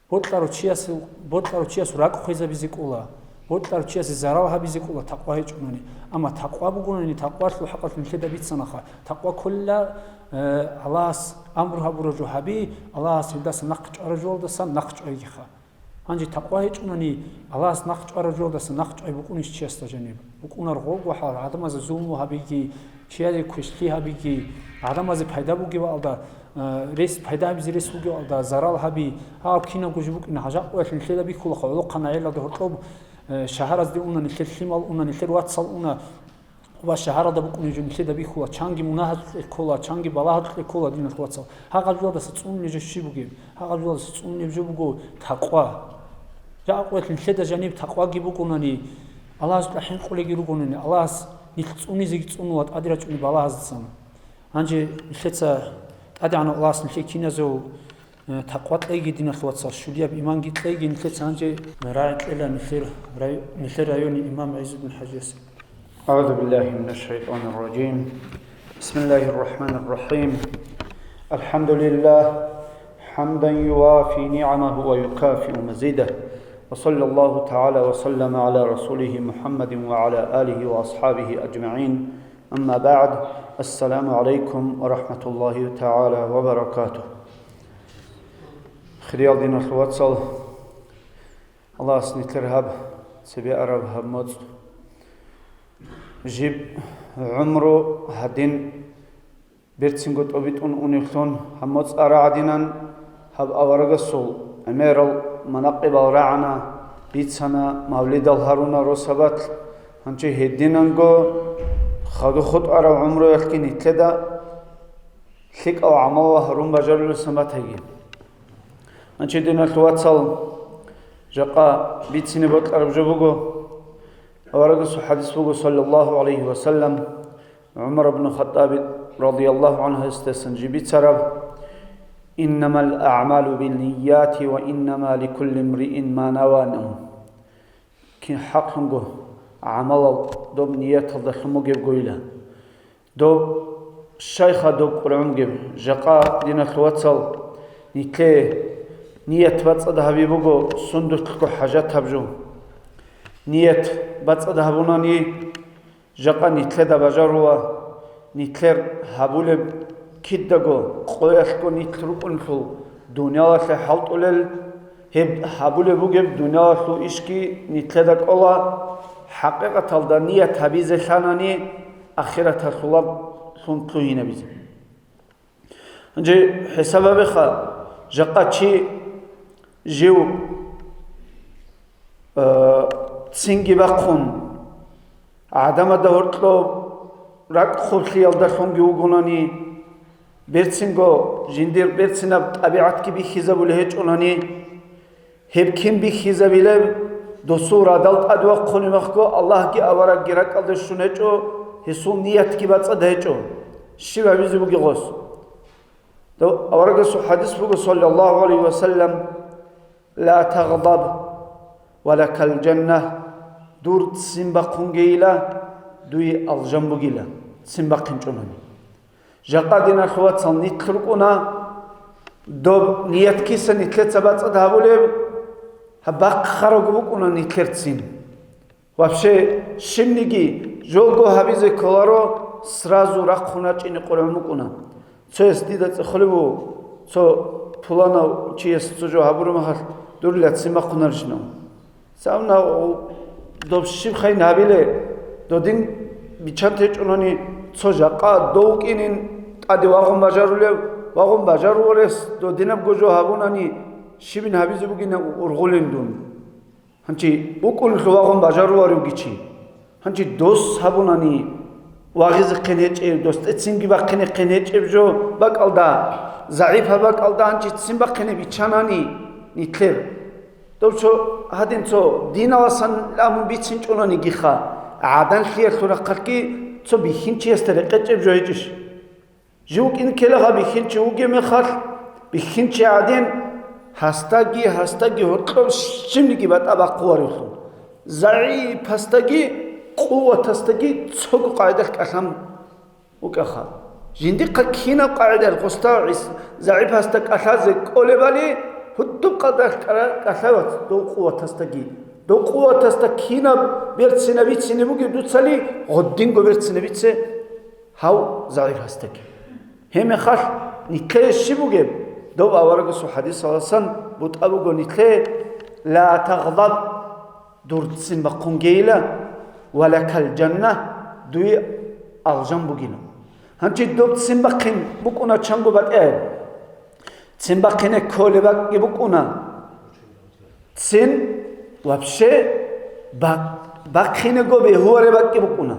Бокьарав чияс, бокьарав чиясул ракӀ хвезабизе кӀола, бокьарав чиясе зарал гьабизе кӀола такъва гьечӀунани. Амма такъва бугонани, такъвалъул хӀакъалъ нилъеда бицанаха. Такъва кколила, э, Аллагьас амру гьабураб жо гьаби, Аллагьас гьелдаса нахъ чӀвараб жоялдасан нахъ чӀвайгиха. Гьанже такъва гьечӀунани, Аллагьас нахъ чӀвараб жоялдаса нахъ чӀвай букӀунищ чиясда жаниб? БукӀунар гъобго хӀал, гӀадамазе зулму гьабиги, чиязе квешлъи гьабиги, гӀадамазе пайда бугеб алда, э, рес, пайда гьабизе рес бугеб алда, зарал гьаби, гьаб кинабго жо букӀина. Гьажакъоялъ нилъеда бихьулаха, гӀолохъанай гӀелалда гьоркьоб, э, шагьаразде уна, нилъер лъимал уна, нилъер вацал уна, ва шагьаралда букӀунеб жо нилъеда бихьула, чанги мунагьазукье ккола, чанги балагьазукье ккола, диналъ вацал. Гьагъаб жоялдаса цӀунулеб жо щиб бугеб? Гьагъаб жоялдаса цӀунулеб жо буго такъва. Жакъа къоялъ нилъеда жаниб такъваги букӀунани, Аллагьасукьа хӀинкъулеги ругонани, Аллагьас нилъ цӀунизеги цӀунула тӀаде рачӀунеб балагьаздасан. Гьанже нилъеца ТӀадегӀанав Аллагьас нилъее киназев, э, такъва кьейги, диналъ вацал, щулияб иманги кьейги, нилъеца гьанже рагӀи кьела нилъер рай-, нилъер районе имам ГӀиззудин ХӀажияс. أعوذ بالله من الشيطان الرجيم. بسم الله الرحمن الرحيم. الحمد لله، حمدا يوافي نعمه ويكافئ مزيده. وصلى الله تعالى وسلم على رسوله محمد وعلى آله وأصحابه أجمعين. أما بعد. السلام عليكم ورحمة الله تعالى وبركاته. Хириял диналъул вацал, Аллагьас нилъер гьаб цебе араб гьаб моцӀ, жиб гӀумру гьадин берцинго тӀобитӀун уневлъун гьаб моцӀ ара гӀадинан, гьаб аварагасул гӀемерал манакъибал рагӀана, бицана, мавлидал гьаруна росабалъ. Гьанже гьединанго хадуб хутӀараб гӀумруялъги нилъеда лъикӀал гӀамалал гьарун бажарулесан батаги. Гьанже, диналъул вацал, жакъа бицине бокьараб жо буго. Аварагасул хӀадис буго, саллаллагьу гӀалайгьи ва саллам, ГӀумар ибн Хаттаби, радияллагьу гӀангьу, гьесдасан жиб бицараб: «إنما الأعمال بالنيات وإنما لكل امرئ ما نوى». Кин хӀакълъунго гӀамалал доб нияталдалъун бугебгойила. Доб щайха доб къургӀумгеб? Жакъа, диналъул вацал, нилъее ният бацӀцӀад гьаби буго сундулъго хӀажатаб жо. Ният бацӀцӀад гьабунани, жакъа нилъеда бажарула, нилъер гьабулеб кидаго къоялъго нилъ рукӀунелъул дуниялалъе хӀалтӀулел, гьеб гьабулеб бугеб дуниялалъул ишги нилъеда кӀола, хӀакъикъаталда ният гьабизе лъанани, ахираталъулаблъун лъугьинабизе. Гьанже хӀисаб гьабеха, жакъа чи жив, э, цинги бахъун, гӀадамазда гьоркьоб ракӀ хъублъиялдалъунги вугонани, берцинго жиндир берцинаб тӀабигӀатги бихьизабулеб гьечӀонани, гьеб кин бихьизабилеб? Досул радал тӀаде вахъунеб мехго, Аллагьги аварагги ракӀалде щун гьечӀо, гьесул ниятги бацӀцӀад гьечӀо. Щиб гьабизе бугеб гъос? Дов-, аварагасул хӀадис буго, саллаллагьу гӀалайгьи ва саллам: «Ла тагъдаб, ва лакал жанна». Дур ццин бахъунгейила, дуе алжан бугила, ццин бахъинчӀунани. Жакъа, диналъул вацал, нилъ рукӀуна, доб ният киса нилъеца бацӀцӀад гьабулеб, гьаб бахъарабго букӀуна нилъер ццин. Вообще, щибниги жолго гьабизе кколаро, сразу рахъун рачӀине къваригӀун букӀуна. Цояс дида цӀехолеб буго, цо пуланав чияс цо жо гьабураб мехалъ, дурила ццин бахъунарищинав. Цавна доб щиб хайин гьабиле, додин биччан течӀунани, цо жакъа дов вукӀинин тӀаде вагъун бажарулев, вагъун бажарулев, додинабго жо гьабунани, Щибин гьабизе бугина ургъулин дун. Гьанчи укӀунлъу вагъун бажаруларевги чи. Гьанчи дос гьабунани вагъизехъин гьечӀев, дос тӀецинги бахъинехъин гьечӀеб жо бакӀалда, загӀипаб бакӀалда гьанчи ццин бахъине биччанани нилъер. Дов цо, гьадин цо диналасан ламун бицинчӀунанигиха, гӀаданлъиялъул рахъалъги цо бихьинчиясда рекъечӀеб жо гьечӀищ? Жив кӀинкелагъа бихьинчи вугеб мехалъ, бихьинчи гӀадин, гьасдаги, гьасдаги гьоркьоб щибниги батӀа бахъуларевлъун, загӀипасдаги, къуватасдаги цого къагӀидалъ кӀалъан вукӀаха. Жиндихъа кинаб къагӀидалъ гъосда гӀис-, загӀипасда кӀалъазе кӀолебали, гьудуб къагӀидалъ кӀара-, кӀалъавац дов къуватасдаги. Дов къуватасда кинаб берцинаб бицине бугеб дуцали, гъодинго берцинаб бице гьав загӀипасдаги. Гьебмехалъ, нилъее щиб бугеб? Дов аварагасул хӀадисаласан бутӀа буго нилъее: «Ла тагъдаб», дур ццин бахъунгейила, «ва лакал жанна», дуе алжан бугила. Гьанчи доб ццин бахъин букӀуна чанго батӀияб. Ццин бахъине кколеб бакӀги букӀуна. Ццин вообще ба-, бахъинего бегьулареб бакӀги букӀуна.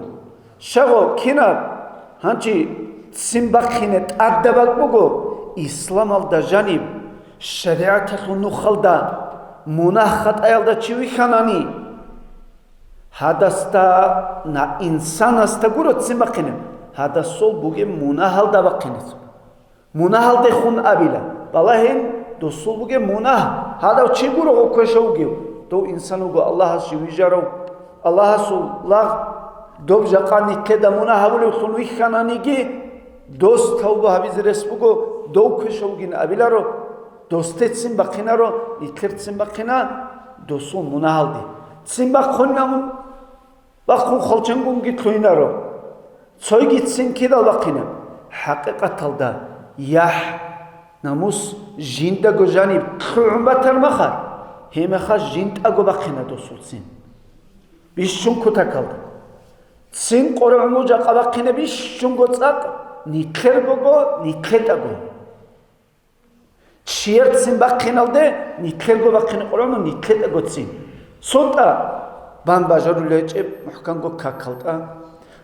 Щай гъо, кинаб? Гьанчи ццин бахъине тӀадаб бакӀ буго, исламалда жаниб, шаригӀаталъул нухалда, мунагь-хатӀаялда чи вихьанани, гьадасда на-, инсанасда гуро ццин бахъине, гьадасул бугеб мунагьалда бахъинец. Мунагьалдехун абила, балагьин, досул бугеб мунагь, гьадав чи гуро гъо квешав вугев, дов инсан вуго Аллагьас жив вижарав, Аллагьасул лагъ, доб жакъа нилъеда мунагь гьабулевлъун вихьананиги, дос тавба гьабизе рес буго, дов квешав вугин абиларо, досде ццин бахъинаро, нилъер ццин бахъина досул мунагьалде. Ццин бахъунна мун, бахъун хвалчангунги лъугьинаро. Цойги ццин кидал бахъинаб? ХӀакъикъаталда, яхӀ, намус жиндаго жаниб лъугӀун батар маха, гьеб мехалъ жиндаго бахъина досул ццин. Бищун кутакалда. Ццин къорогӀмул жакъа бахъина бищунго цӀакъ, нилъер буго, нилъетӀаго. Чияр ццин бахъиналде, нилъерго бахъине къоргьун, нилъетӀаго ццин. СунтӀа бан бажарулев гьечӀеб мухӀканго какалда,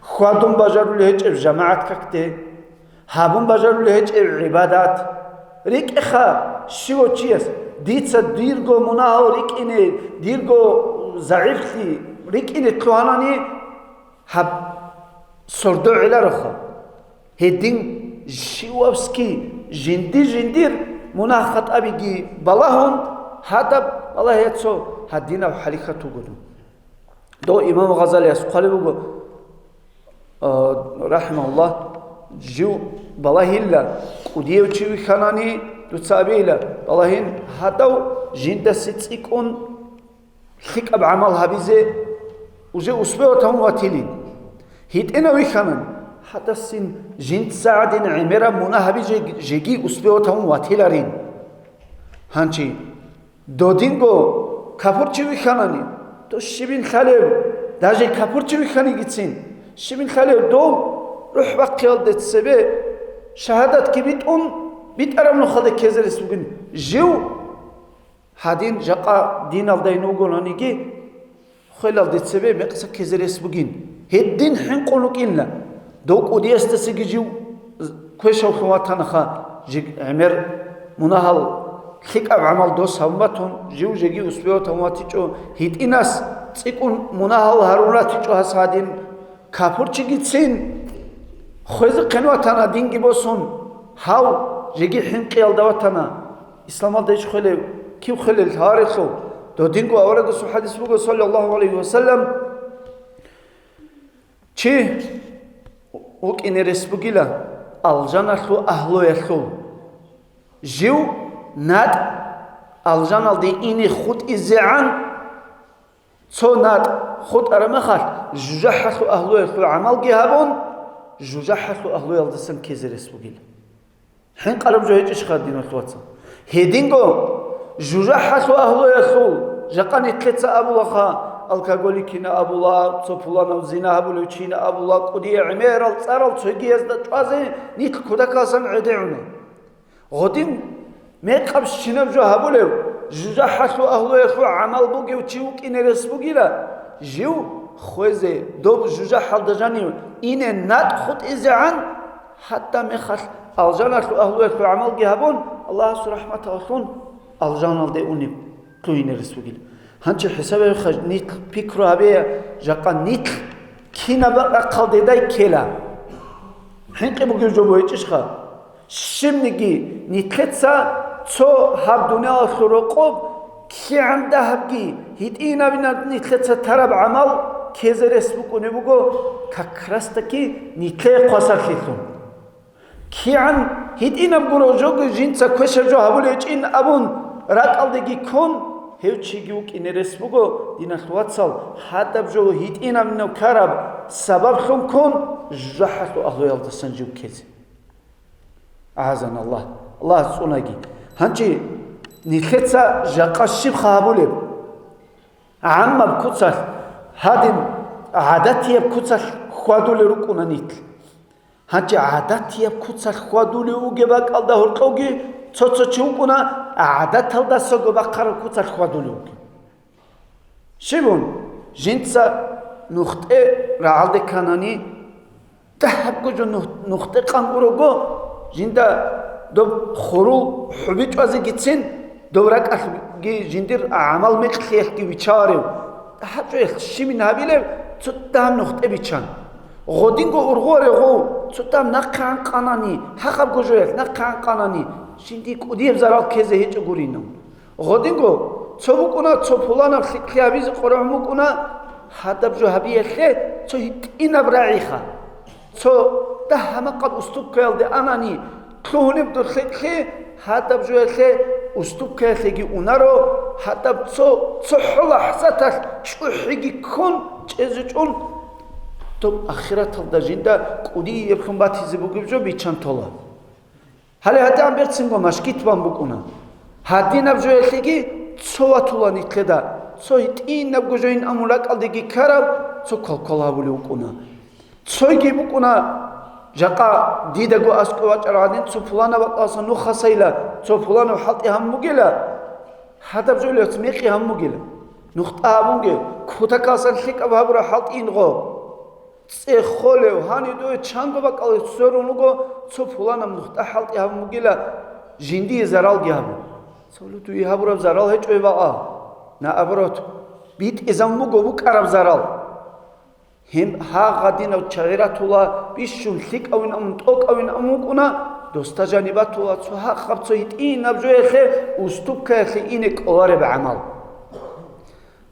хьвадун бажарулев гьечӀеб жамагӀат какде, гьабун бажарулев гьечӀеб гӀибадат. РикӀкӀеха щивав чияс, дица дирго мунагьал рикӀине, дирго загӀиплъи рикӀине лъугьанани, гьаб сордо гӀелароха. Гьедин щивабски жинди-жиндир мунагь-хатӀабиги балагьун, гьадаб балагье цо гьадинаб хӀалихьат вугодун. Дов имам Гъазалияс хъвалеб буго, а, рахӀимагьуллагь, жив балагьила, кӀудияв чи вихьанани, дуца абейила, балагьин гьадав жиндасе цӀикӀкӀун лъикӀаб гӀамал гьабизе уже успеватавун ватилин. ГьитӀинав вихьанан, гьадасин жинца гӀадин гӀемераб мунагь гьабизе жеги успеватавун ватиларин. Гьанчи, додинго капурчи вихьанани, дос щибин лъалев, даже капурчи вихьанигицин, щибин лъалев дов рухӀ бахъиялде цебе шагьадатги битӀун, битӀараб нухалде ккезе рес бугин. Жив Гьадин, жакъа диналдайин вугонаниги, хвелалде цебе мекъса ккезе рес бугин. Гьедин хӀинкъун вукӀинла. Дов кӀудиясдасаги жив квешавлъун ватанаха, жи-, гӀемер мунагьал лъикӀаб гӀамал дос гьабун батун, жив жеги успеватавун ватичӀо, гьитӀинас цӀикӀкӀун мунагьал гьарун ратичӀо гьас гьадин. Капурчигицин хвезехъин ватана динги босун, гьав жеги хӀинкъиялда ватана. Исламалда иш хвелев, кив хвелел гьарелъул? Додинго аварагасул хӀадис буго, саллаллагьу гӀалайгьи ва саллам, чи вукӀине рес бугила алжаналъул агьлуялъул. Жив натӀ алжаналде ине хутӀизегӀан, цо натӀ хутӀараб мехалъ, жужахӀалъул агьлуялъул гӀамалги гьабун, жужахӀалъул агьлуялдасан ккезе рес бугила. ХӀинкъараб жо гьечӀищха, диналъул вацал? Гьединго жужахӀалъул агьлуялъул, жакъа нилъеца абулаха, алкоголикина абула, цо пуланав зина гьабулев чина абула, кӀудияй гӀемерал цӀарал цогиязда чӀвазе нилъ кутакалсан гӀедегӀуна. Гъодин мекъабщинаб жо гьабулев, жужахӀалъул агьлуялъул гӀамал бугев чи вукӀине рес бугила, жив хвезе доб жужахӀалда жанив ине натӀ хутӀизегӀан, гьадаб мехалъ алжаналъул агьлуялъул гӀамалги гьабун, Аллагьасул рахӀматалъун алжаналде унеб лъугьине рес бугила. Гьанчи хӀисаб гьабиха, нилъ пикру гьабея, жакъа нилъ кинаб рахъалдедай ккела. ХӀинкъи бугев жо бугьечӀищха? Щибниги нилъеца цо гьаб дуниялалъул рокъоб кигӀан дагьабги гьитӀинабинаб нилъеца тараб гӀамал ккезе рес букӀунеб буго, как раз-таки нилъее хвасарлъилъун. КигӀан гьитӀинаб гуро жоги жинца квешаб жо гьабулечӀин абун ракӀалдеги ккун, гьев чиги вукӀине рес буго, диналъул вацал, гьадаб жо гьитӀинабинав ккараб сабаблъун ккун, жужахӀалъул агьлуялдасан жив ккезе. АгӀазаналлагь, Аллагьас цӀунаги. Гьанчи нилъеца жакъа щибха гьабулеб? ГӀаммаб куцалъ, гьадин гӀадатияб куцалъ хьвадулел рукӀуна нилъ. Гьанчи гӀадатияб куцалъ хьвадулев вугеб бакӀалда гьоркьовги цо-цо чи вукӀуна гӀадаталдасаго бахъараб куцалъ хьвадулев вугев. Щибун, жинца нухтӀе рагӀалде кканани, дагьабго жо нух-, нухтӀе къан гурого, жинда доб хурул хӀуби чӀвазегицин, доб ракӀалъги жиндир гӀамал-мекълъиялъги виччаларев. Гьаб жоялъ щибин гьабилеб, цо дагьаб нухтӀе биччан. Гъодинго ургъуарев гъов, цо дагьаб нахъегӀан къанани, гьагъабго жоялъ нахъегӀан къанани, жиндие кӀудияб зарал ккезе гьечӀо гуринав. Гъодинго цо букӀуна, цо пуланаб лъикӀлъи гьабизе къорогӀун букӀуна, гьадаб жо гьабиялъе цо гьитӀинаб рагӀиха. Цо дагь-гьамакъаб уступкаялде анани, лъугьунеб дулъекълъи гьадаб жоялъе уступкаялъеги унаро, гьадаб цо, цохӀо лахӀзаталъ чӀухӀиги ккун чӀезе чӀун, доб ахираталда жинда кӀудияблъун батизе бугеб жо биччан тола. Гьале гьадигӀан берцинго машгит бан букӀуна. Гьадинаб жоялъеги цо ватула нилъеда, цо гьитӀинабго жоин амун ракӀалдеги ккараб, цо квалквал гьабулев вукӀуна. Цойги букӀуна, жакъа дидаго аскӀов вачӀарав гӀадин, цо пуланаб бакӀалдаса нухасайила, цо пуланав хӀалтӀи гьабун бугила, гьадаб жоялъ мекъи гьабун бугила. НухтӀа гьабунги, кутакалсан лъикӀаб гьабураб хӀалтӀи ингъо. ЦӀехолев, гьанив дуе чанго бакӀалде сверун вуго, цо пуланаб нухтӀа хӀалтӀи гьабун бугила, жиндие заралги гьабун. Цо дуе гьабураб зарал гьечӀо гьеб бакӀа. Наоборот, битӀизабун буго букӀараб зарал. Гьеб гьагъадинав чагӀи ратула, бищун лъикӀавин амун, тӀокӀавин амун вукӀуна, досда жаниб батула, цо гьахъаб, цо гьитӀинаб жоялъе, уступкаялъе ине кӀолареб гӀамал.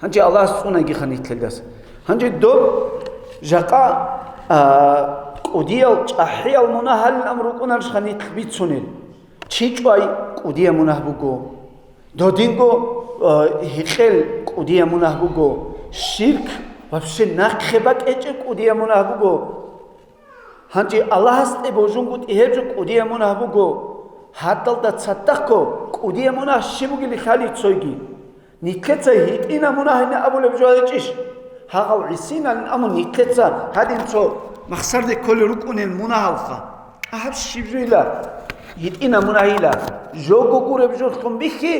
Гьанже Аллагьас цӀунайги ханилъелдаса. Гьанже доб жакъа, а, кӀудиял, чӀахӀиял мунагьалин амру рукӀунарищ ханилъ бицунел? Чи чӀвай кӀудия мунагь буго. Додинго, а, гьекъел кӀудия мунагь буго. Ширк, вообще нахъе бакӀечӀеб кӀудия мунагь буго. Гьанже Аллагьасде божунгутӀи гьеб жо кӀудия мунагь буго. Гьадалда цадахъго кӀудия мунагь щиб бугеб лъалеб цойги. Нилъеца гьитӀина мунагьине абулеб жо гьечӀищ? Гьагъал гӀисиналин амун нилъеца гьадин цо махсарде кколел рукӀунел мунагьалха. Гьаб щиб жойила? ГьитӀина мунагьила. Жого гуреб жолъун бихьи,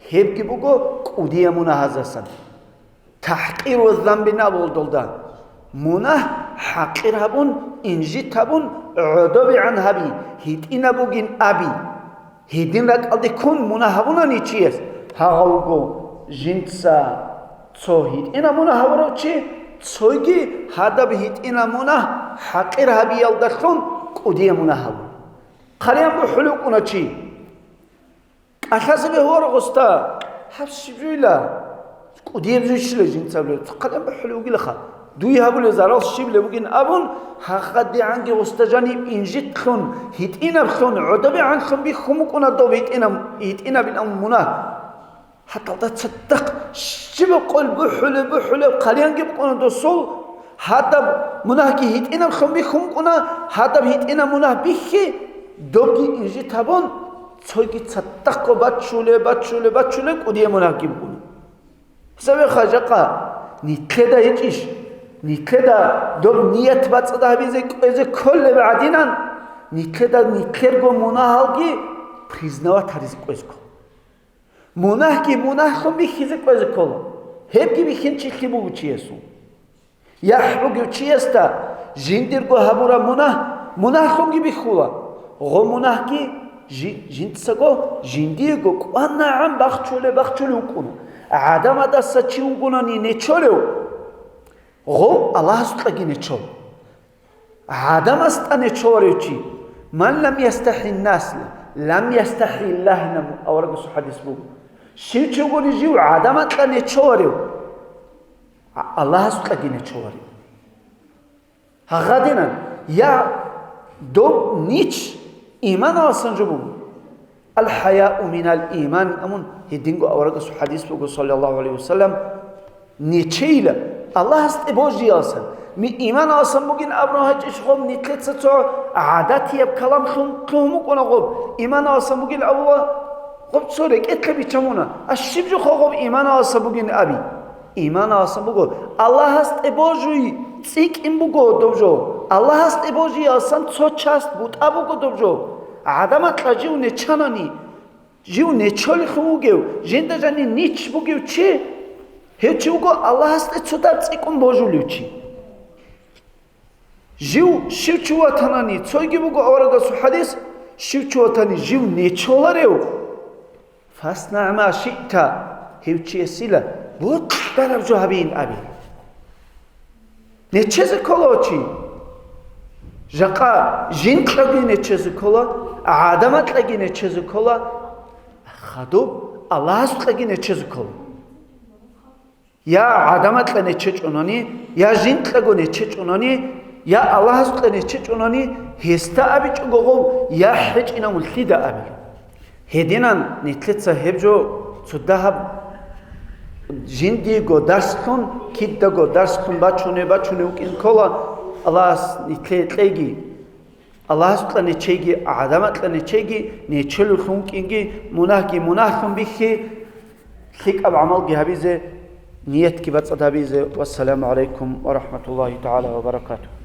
гьебги буго кӀудия мунагьазасан. ТахӀкъир ва замбин абулел долда. Мунагь хӀакъир гьабун, инжит гьабун, гӀодобегӀан гьаби, гьитӀинаб бугин аби. Гьедин ракӀалде ккун мунагь гьабунани чияс, гьагъав вуго жинца цо гьитӀина мунагь гьабурав чи, цойги гьадаб гьитӀина мунагь хӀакъир гьабиялдалъун кӀудия мунагь гьабун. Хъалиян бухӀулев вукӀуна чи. КӀалъазе бегьуарагъ, уста, гьаб щиб жойила? КӀудияб жойщила жинца абулеб? Цо хъалиян бухӀулев вугилаха. Дуе гьабулеб зарал щиб бугин абун, гьагъадигӀанги уста жаниб инжитлъун, гьитӀинаблъун, гӀодобегӀанлъун бихьун букӀуна доб гьитӀинаб-, гьитӀинабилан мунагь. Гьадалда цадахъ щибаб къойил бухӀулеб, бухӀулеб, хъалиянги букӀуна досул, гьадаб мунагьги гьитӀинаблъун бихьун букӀуна, гьадаб гьитӀинаб мунагь бихьи, добги инжит гьабун, цойги цадахъго бачулеб, бачулеб, бачулеб кӀудияб мунагьги букӀуна. Цевеха жакъа, нилъеда гьечӀищ, нилъеда доб ният бацӀцӀад гьабизе кӀвезе кколеб гӀадинан, нилъеда нилъерго мунагьалги признавать гьаризе кӀвезго. Мунагьги мунагьлъун бихьизе кӀвезе ккола, гьебги бихьинчилъи буго чиясул. ЯхӀ бугев чиясда жиндирго гьабураб мунагь мунагьлъунги бихьула, гъо мунагьги жи-, жинцаго жиндиего кӀванагӀан бахчулеб-бахчулев вукӀуна. ГӀадамадаса чи вугонани нечолев, гъов Аллагьасукьаги нечола. ГӀадамасда нечоларев чи, «Ман лам ястахӀи ннас, лам ястахӀи Аллагь», абун аварагасул хӀадис буго. Щив чи вугони жив гӀадамакьа нечоларев, Аллагьасукьаги нечоларев. Гьагъадинан, я дов нич иманаласан жо буго. «Ал-хаяу минал иман», амун гьединго аварагасул хӀадис буго, саллаллагьу гӀалайгьи вассалам, нечейила Аллагьасде божиялсан. Ми иманаласан бугин абураб гьачӀищ гъоб, нилъеца цо гӀадатияб калам лъун лъугьун букӀуна гъоб, иманаласан бугин абула, гъоб цо рекӀелъа бичамуна, а щиб жо хъо гъоб иманаласа бугин аби? Иманаласан буго, Аллагьасде божуй цӀикӀкӀин буго доб жо. Аллагьасде божиялсан цо часть бутӀа буго доб жо. ГӀадамакьа жив нечанани, жив нечолехун вугев, жинда жанин нич бугев чи, гьев чи вуго Аллагьасде цо дагь цӀикӀкӀун божулев чи. Жив щив чи ватанани, цойги буго аварагасул хӀадис, щив чи ватани жив нечоларев, «ФаснаӀ ма шиъта», гьев чиясила бокьараб жо гьабейин абе. Нечезе ккола чи. Жакъа жинкьаги нечезе ккола, гӀадамакьаги нечезе ккола, хадуб Аллагьасукьаги нечезе ккола. Я гӀадамакьа нечечӀунани, я жинкьаго нечечӀунани, я Аллагьасукьа нечечӀунани, гьесда абичӀого гъов, я хӀечӀинавун лъида абила. Гьединан нилъеца гьеб жо цо дагьаб жиндиего дарслъун, кидаго дарслъун бачуне-бачуне вукӀин ккола, Аллагьас нилъее кьеги. Аллагьасукьа нечейги, гӀадамакьа нечейги, нечелулъун вукӀинги, мунагьги мунагьлъун бихьи, лъикӀаб гӀамалги гьабизе, ниятги бацӀцӀад гьабизе. Вассаламу гӀалайкум ва рахӀматуллагьи тагӀала ва баракатугь.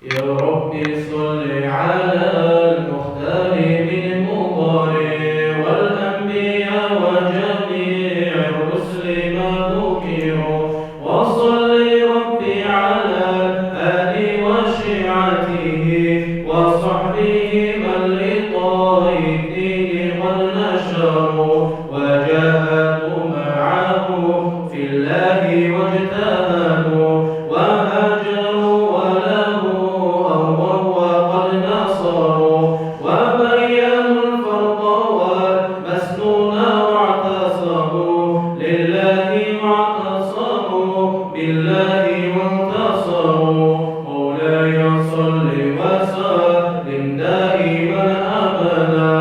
يا رب صل على المختار من مضر والأنبياء وجميع الرسل ما ذكروا وصل ربي على آل وشيعته وصحبه من لطاي الدين قد نشروا وجاهدوا معه في الله واجتهدوا وهاجروا وله أرضا وقد نصروا وبينوا الفرض والمسنون واعتصموا لله واعتصموا بالله وانتصروا. مولاي صل وسلم دائما أبدا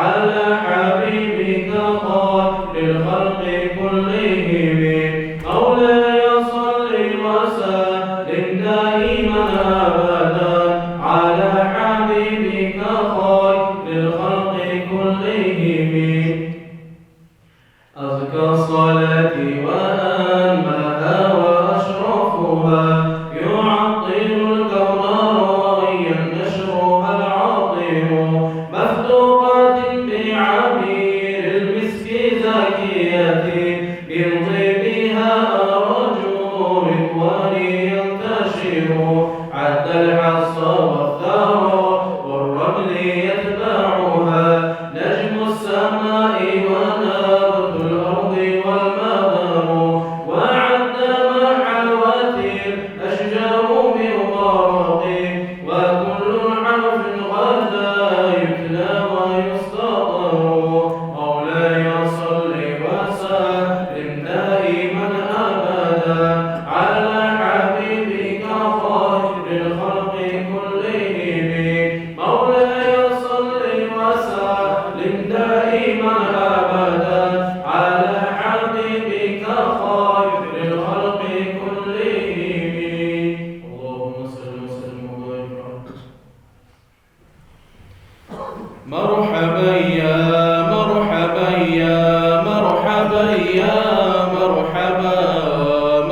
على حبيبك خير الخلق كلهم. مولاي صل وسلم دائما أبدا على حبيبك خير الخلق كلهم. أزكى الصلاة وأنماها وأشرفها يعطر الكون ريا نشرها العطر مفتوقة بعبير المسك زاكية من طيبها أرجو رضواني ينتشر عد الحصى والثرى والرمل يتبعها نجم السماء ونبت الأرض والمدر وعد ما حوت الأشجار من ورق وكل حرف غدا يتلى ويسطر. مولاي صل وسلم دائما أبدا على حبيبك خير الخلق كلهم. مولاي صل وسلم دائما أبدا على حبيبك خير الخلق كلهم. اللهم صل وسلم وبارك عليه. مرحبا يا مرحبا يا مرحبا يا مرحبا،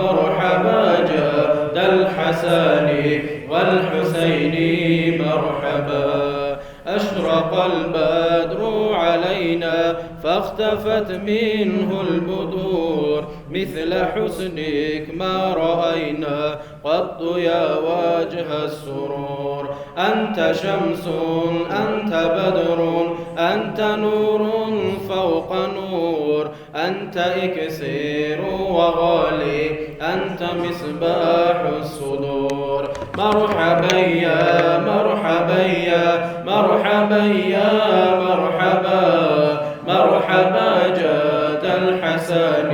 مرحبا جد الحسن والحسين، مرحبا أشرف البدر علينا فاختفت منه البدور، مثل حسنك ما رأينا قط يا وجه السرور. أنت شمس، أنت بدر، أنت نور فوق نور، أنت إكسير وغالي، أنت مصباح الصدور. مرحبا يا، مرحبا يا، مرحبا يا، مرحبا، مرحبا جد الحسن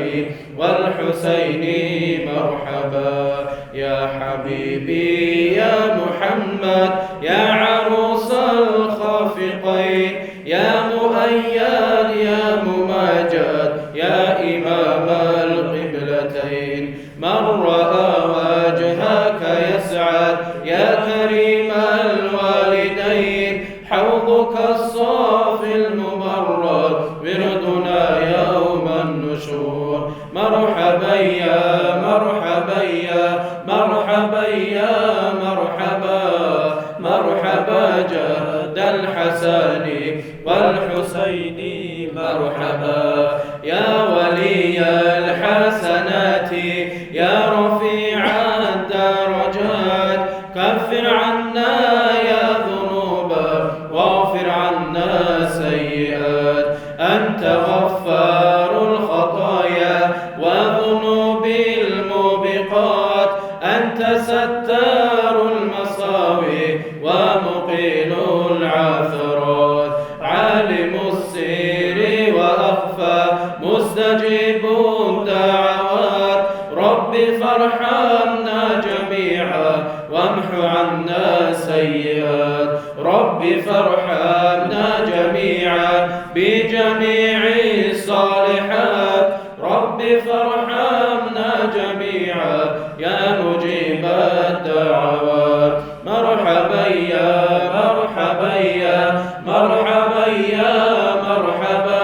والحسين، مرحبا يا حبيبي يا محمد، يا عروس الخافقين، يا مؤيد، يا مماجد، يا إمام القبلتين. من رأى وجهك يسعد، يا كريم الوالدين. حوضك الصافي المبرد، وردنا يوم النشور. مرحبا يا، مرحبا يا، مرحبا يا، مرحبا، مرحبا جد الحسن والحسين، مرحبا يا ولي الحسنات، يا رفيع الدرجات، كفر عنا يا ذنوب، واغفر عنا سيئات. أنت غفار الخطايا وذنوب الموبقات، أنت ستار المساوي ومقيل العثرات، عالم السر وأخفى، مستجيب الدعوات. رب فارحمنا جميعا وامح عنا سيئات. رب فارحمنا جميعا بجميع الصالحات. رب فارحمنا جميعا يا مجيب الدعوات. مرحبا يا، مرحبا يا، مرحبا يا، مرحبا،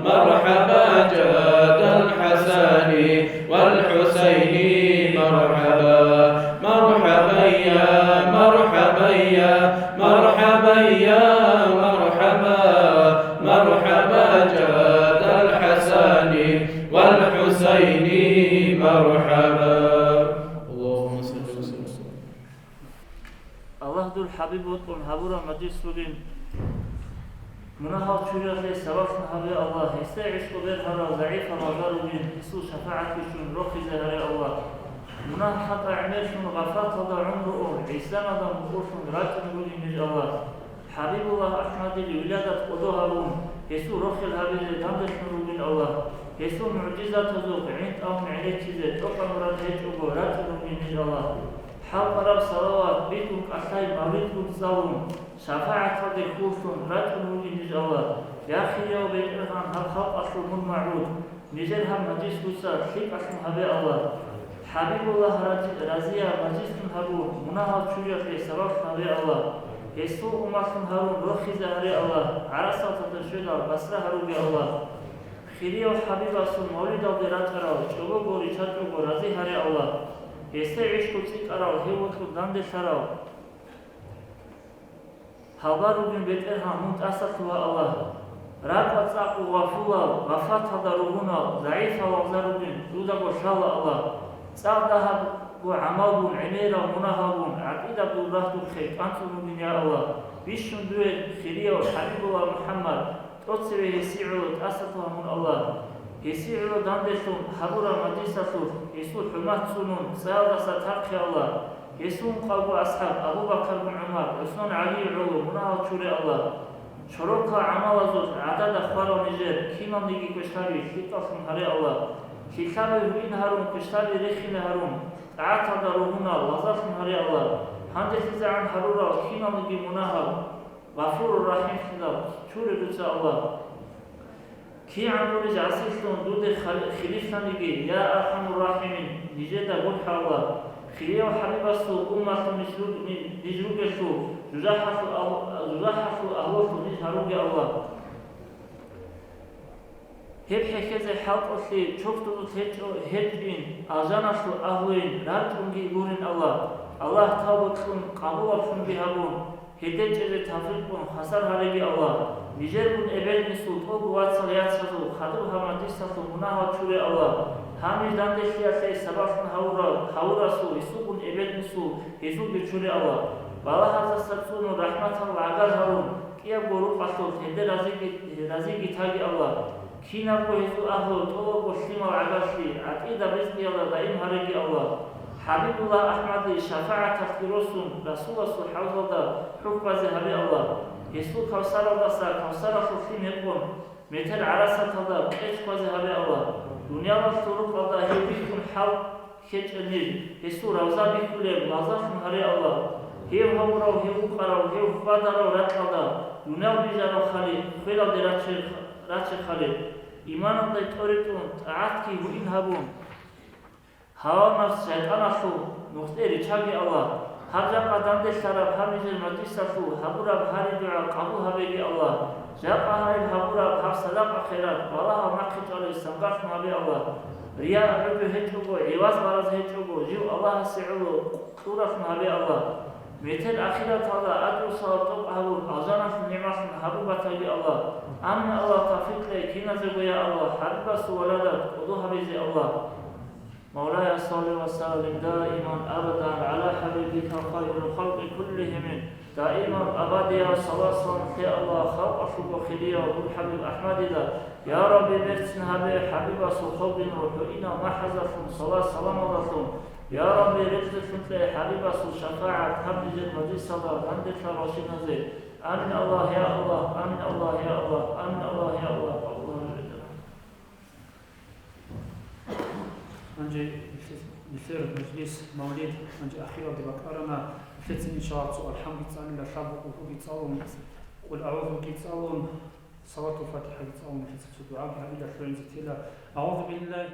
مرحبا جد الحسن والحسين، مرحبا، مرحبا يا، مرحبا يا، مرحبا يا، مرحبا، مرحبا جد الحسن والحسين، مرحبا. اللهم صل وسلم. Аллагь, дур хӀабиб вокьун гьабураб мажлис бугин. Мунагьал чуралъе сабаблъун гьабе, Аллагь, гьесда гӀишкъу бергьарал загӀипал гьалда ругин, гьесул шафагӀат бихьун рохизе гьаре, Аллагь. Мунагь-хатӀа гӀемерлъун гъафлаталда гӀумру ун, гӀисаналда мукъурлъун рачӀун ругин ниж, Аллагь. ХӀабибуллагь АхӀмадил виладат кӀодо гьабун, гьесул рохел гьабизе данделъун ругин, Аллагь. Гьесул мугӀжизатазухъ гӀинтӀамун гӀенеккизе тӀокӀаб мурад гьечӀого рачӀун ругин ниж, Аллагь. ХӀалтӀараб салават битӀун кӀалъай мавлидгун цӀалун, шафагӀаталде хьуллъун рачӀун ругин ниж, Аллагь. Я хирияв БетӀергьан, гьаб халкъалъул мун магӀбуд, нижер гьаб мажлис дуца лъикӀалъун гьабе, Аллагь. ХӀабибуллагь рази-, разияб мажлислъун гьабун, мунагьал чуралъе сабаблъун гьабе, Аллагь. Гьесул умматлъун гьарун рохизе гьаре, Аллагь. ГӀарасаталда щведал басра гьаруге, Аллагь. Хирияв хӀабибасул мавлидалде рачӀарал чӀобого риччачӀого рази гьаре, Аллагь. Гьесде гӀишкъу цӀикӀкӀарал, гьев вокьун данделъарал. Гьалда ругин, БетӀергьан, мун тӀасалъугьа, Аллагь. Ракъа цӀакъго гъафулал, гъафлаталда ругьунал, загӀипал гьалда ругин, дудаго лъала, Аллагь. ЦӀакъ дагьабго гӀамалгун, гӀемерал мунагьалгун, гӀакъидаб дур рагьдухъе кӀанцӀун ругин, я Аллагь. Бищун дуе, хирияв ХӀабибуллагь МухӀаммад, тӀоцеве гьесие гӀоло тӀасалъугьа мун, Аллагь. Гьесие гӀоло данделъун гьабураб мажлисалъулъ гьесул хӀурмат цӀунун, цӀаялдаса тархъе, Аллагь. Гьесул ункъавго асхӀаб Абу Бакаргун ГӀумар, ГӀусман, ГӀалие гӀоло мунагьал чуре, Аллагь. Чорокал гӀамалазул гӀадада хварал нижер киналниги квешлъаби лъикӀаллъун гьаре, Аллагь. ЛъикӀлъаби гьуин гьарун, квешлъаби рехине гьарун, тӀагӀаталда ругьунал, лагъзаллъун гьаре, Аллагь. ГьанделъизегӀан гьарурал киналниги мунагьал Гъафурур-РахӀимлъидал чуре дуца, Аллагь. КигӀан гурищ гӀасилъун дуда хали-, хилиплъаниги, я АрхӀамур-РахӀимин, нижеда гурхӀа, Аллагь. Хирияв хӀабибасул умматлъун ниж руг-, ни-, ниж ругелъул, жужахӀалъул агь-, жужахӀалъул агьлулъун ниж гьаруге, Аллагь. Гьеб хӀехьезе хӀалтӀулъи чурхдузулъ гьечӀо-, гьечӀин, алжаналъул агьлуйин рачӀунги гурин, Аллагь. Аллагь тавбу кьун, къабулаблъунги гьабун, Гьедин чӀезе тавфикъ кьун хвасар гьареги, Аллагь. Нижергун эбел-инсул, тӀолго вацал-яцазул хадуб гьаб мажлисалъул мунагьал чуре, Аллагь. Гьанир данделъиялъе сабаблъун гьавурал, гьавурасул, гьесулгун эбел-инсул, гьезулги чуре, Аллагь. Балагьаздаса цӀунун, рахӀматал гӀагар гьарун, кӀиябго рукъалъулъ гьезде разиги, разиги таги, Аллагь. Кинабго гьезул агьлу тӀолабго лъимал гӀагарлъи, гӀатӀида, ризкъиялда даим гьареги, Аллагь. ХӀабибуллагь АхӀмадил шафагӀаталъги росун, Расуласул хӀавзалда хӀухьбазе гьабе, Аллагь. Гьесул кавсаралдаса кавсаралъул лъим гьекъон, метер гӀарасаталда кьеч кквазе гьабе, Аллагь. Дуниялалъул рукъалда гьев бихьун хӀал ккечӀеб мир, гьесул равза бихьулеб лагъзаллъун гьаре, Аллагь. Гьев гьавурав, гьев вукъарав, гьев хьвадарав ракьалда дуниял бижараб хали хвелалде раче-, рачехъалеб, иманалда тӀоритӀун, тӀагӀатги гьуин гьабун, гьава-напс шайтӀаналъул нухде риччаги, Аллагь. Гьаб жакъа данделъараб гьаб нижер мажлисалъул гьабураб гьари-дугӀа къабул гьабеги, Аллагь. Жакъа гьариб гьабураб гьаб садакъа-хайрат балагьал нахъе чӀвалеб сангалъун гьабе, Аллагь. Рия гӀодов гьечӀого, гӀиваз бараз гьечӀого, жив Аллагьасе гӀоло кьуралъун гьабе, Аллагь. Метер ахираталда ажру-саваб тӀокӀ гьабун, алжаналъул нигӀматлъун гьабун батаги, Аллагь. Амин, Аллагь, тавфикъ кье киназего, я Аллагь, ХӀабибасул валадат кӀодо гьабизе, Аллагь. مولاي صل وسلم دائما أبدا على حبيبك خير الخلق كلهم. Даиман абадияв салат-салам лъе, Аллагь, халкъалъулго хирияв дур ХӀабиб АхӀмадида. Я Рабби, берцин гьабе ХӀабибасул хобин рухӀуинал махӀазалъун, салат-саламалдалъун. Я Рабби, рекъезелъун кье ХӀабибасул шафагӀат гьаб нижер мажлисалда данделъаралщиназе. Амин, Аллагь, я Аллагь, амин, Аллагь, я Аллагь, амин, Аллагь, я Аллагь, Аллагь. Гьанже нилъер мажлис, мавлид, гьанже ахиралде бакӀарана. Нилъецин, иншаллагь, цо алхӀамги цӀалила, лъабго къулгьуги цӀалун, къул агӀузуги цӀалун, салатул фатихӀаги цӀалун, нилъеца цо дугӀаги гьабила, лъугӀинзе тела. أعوذ بالله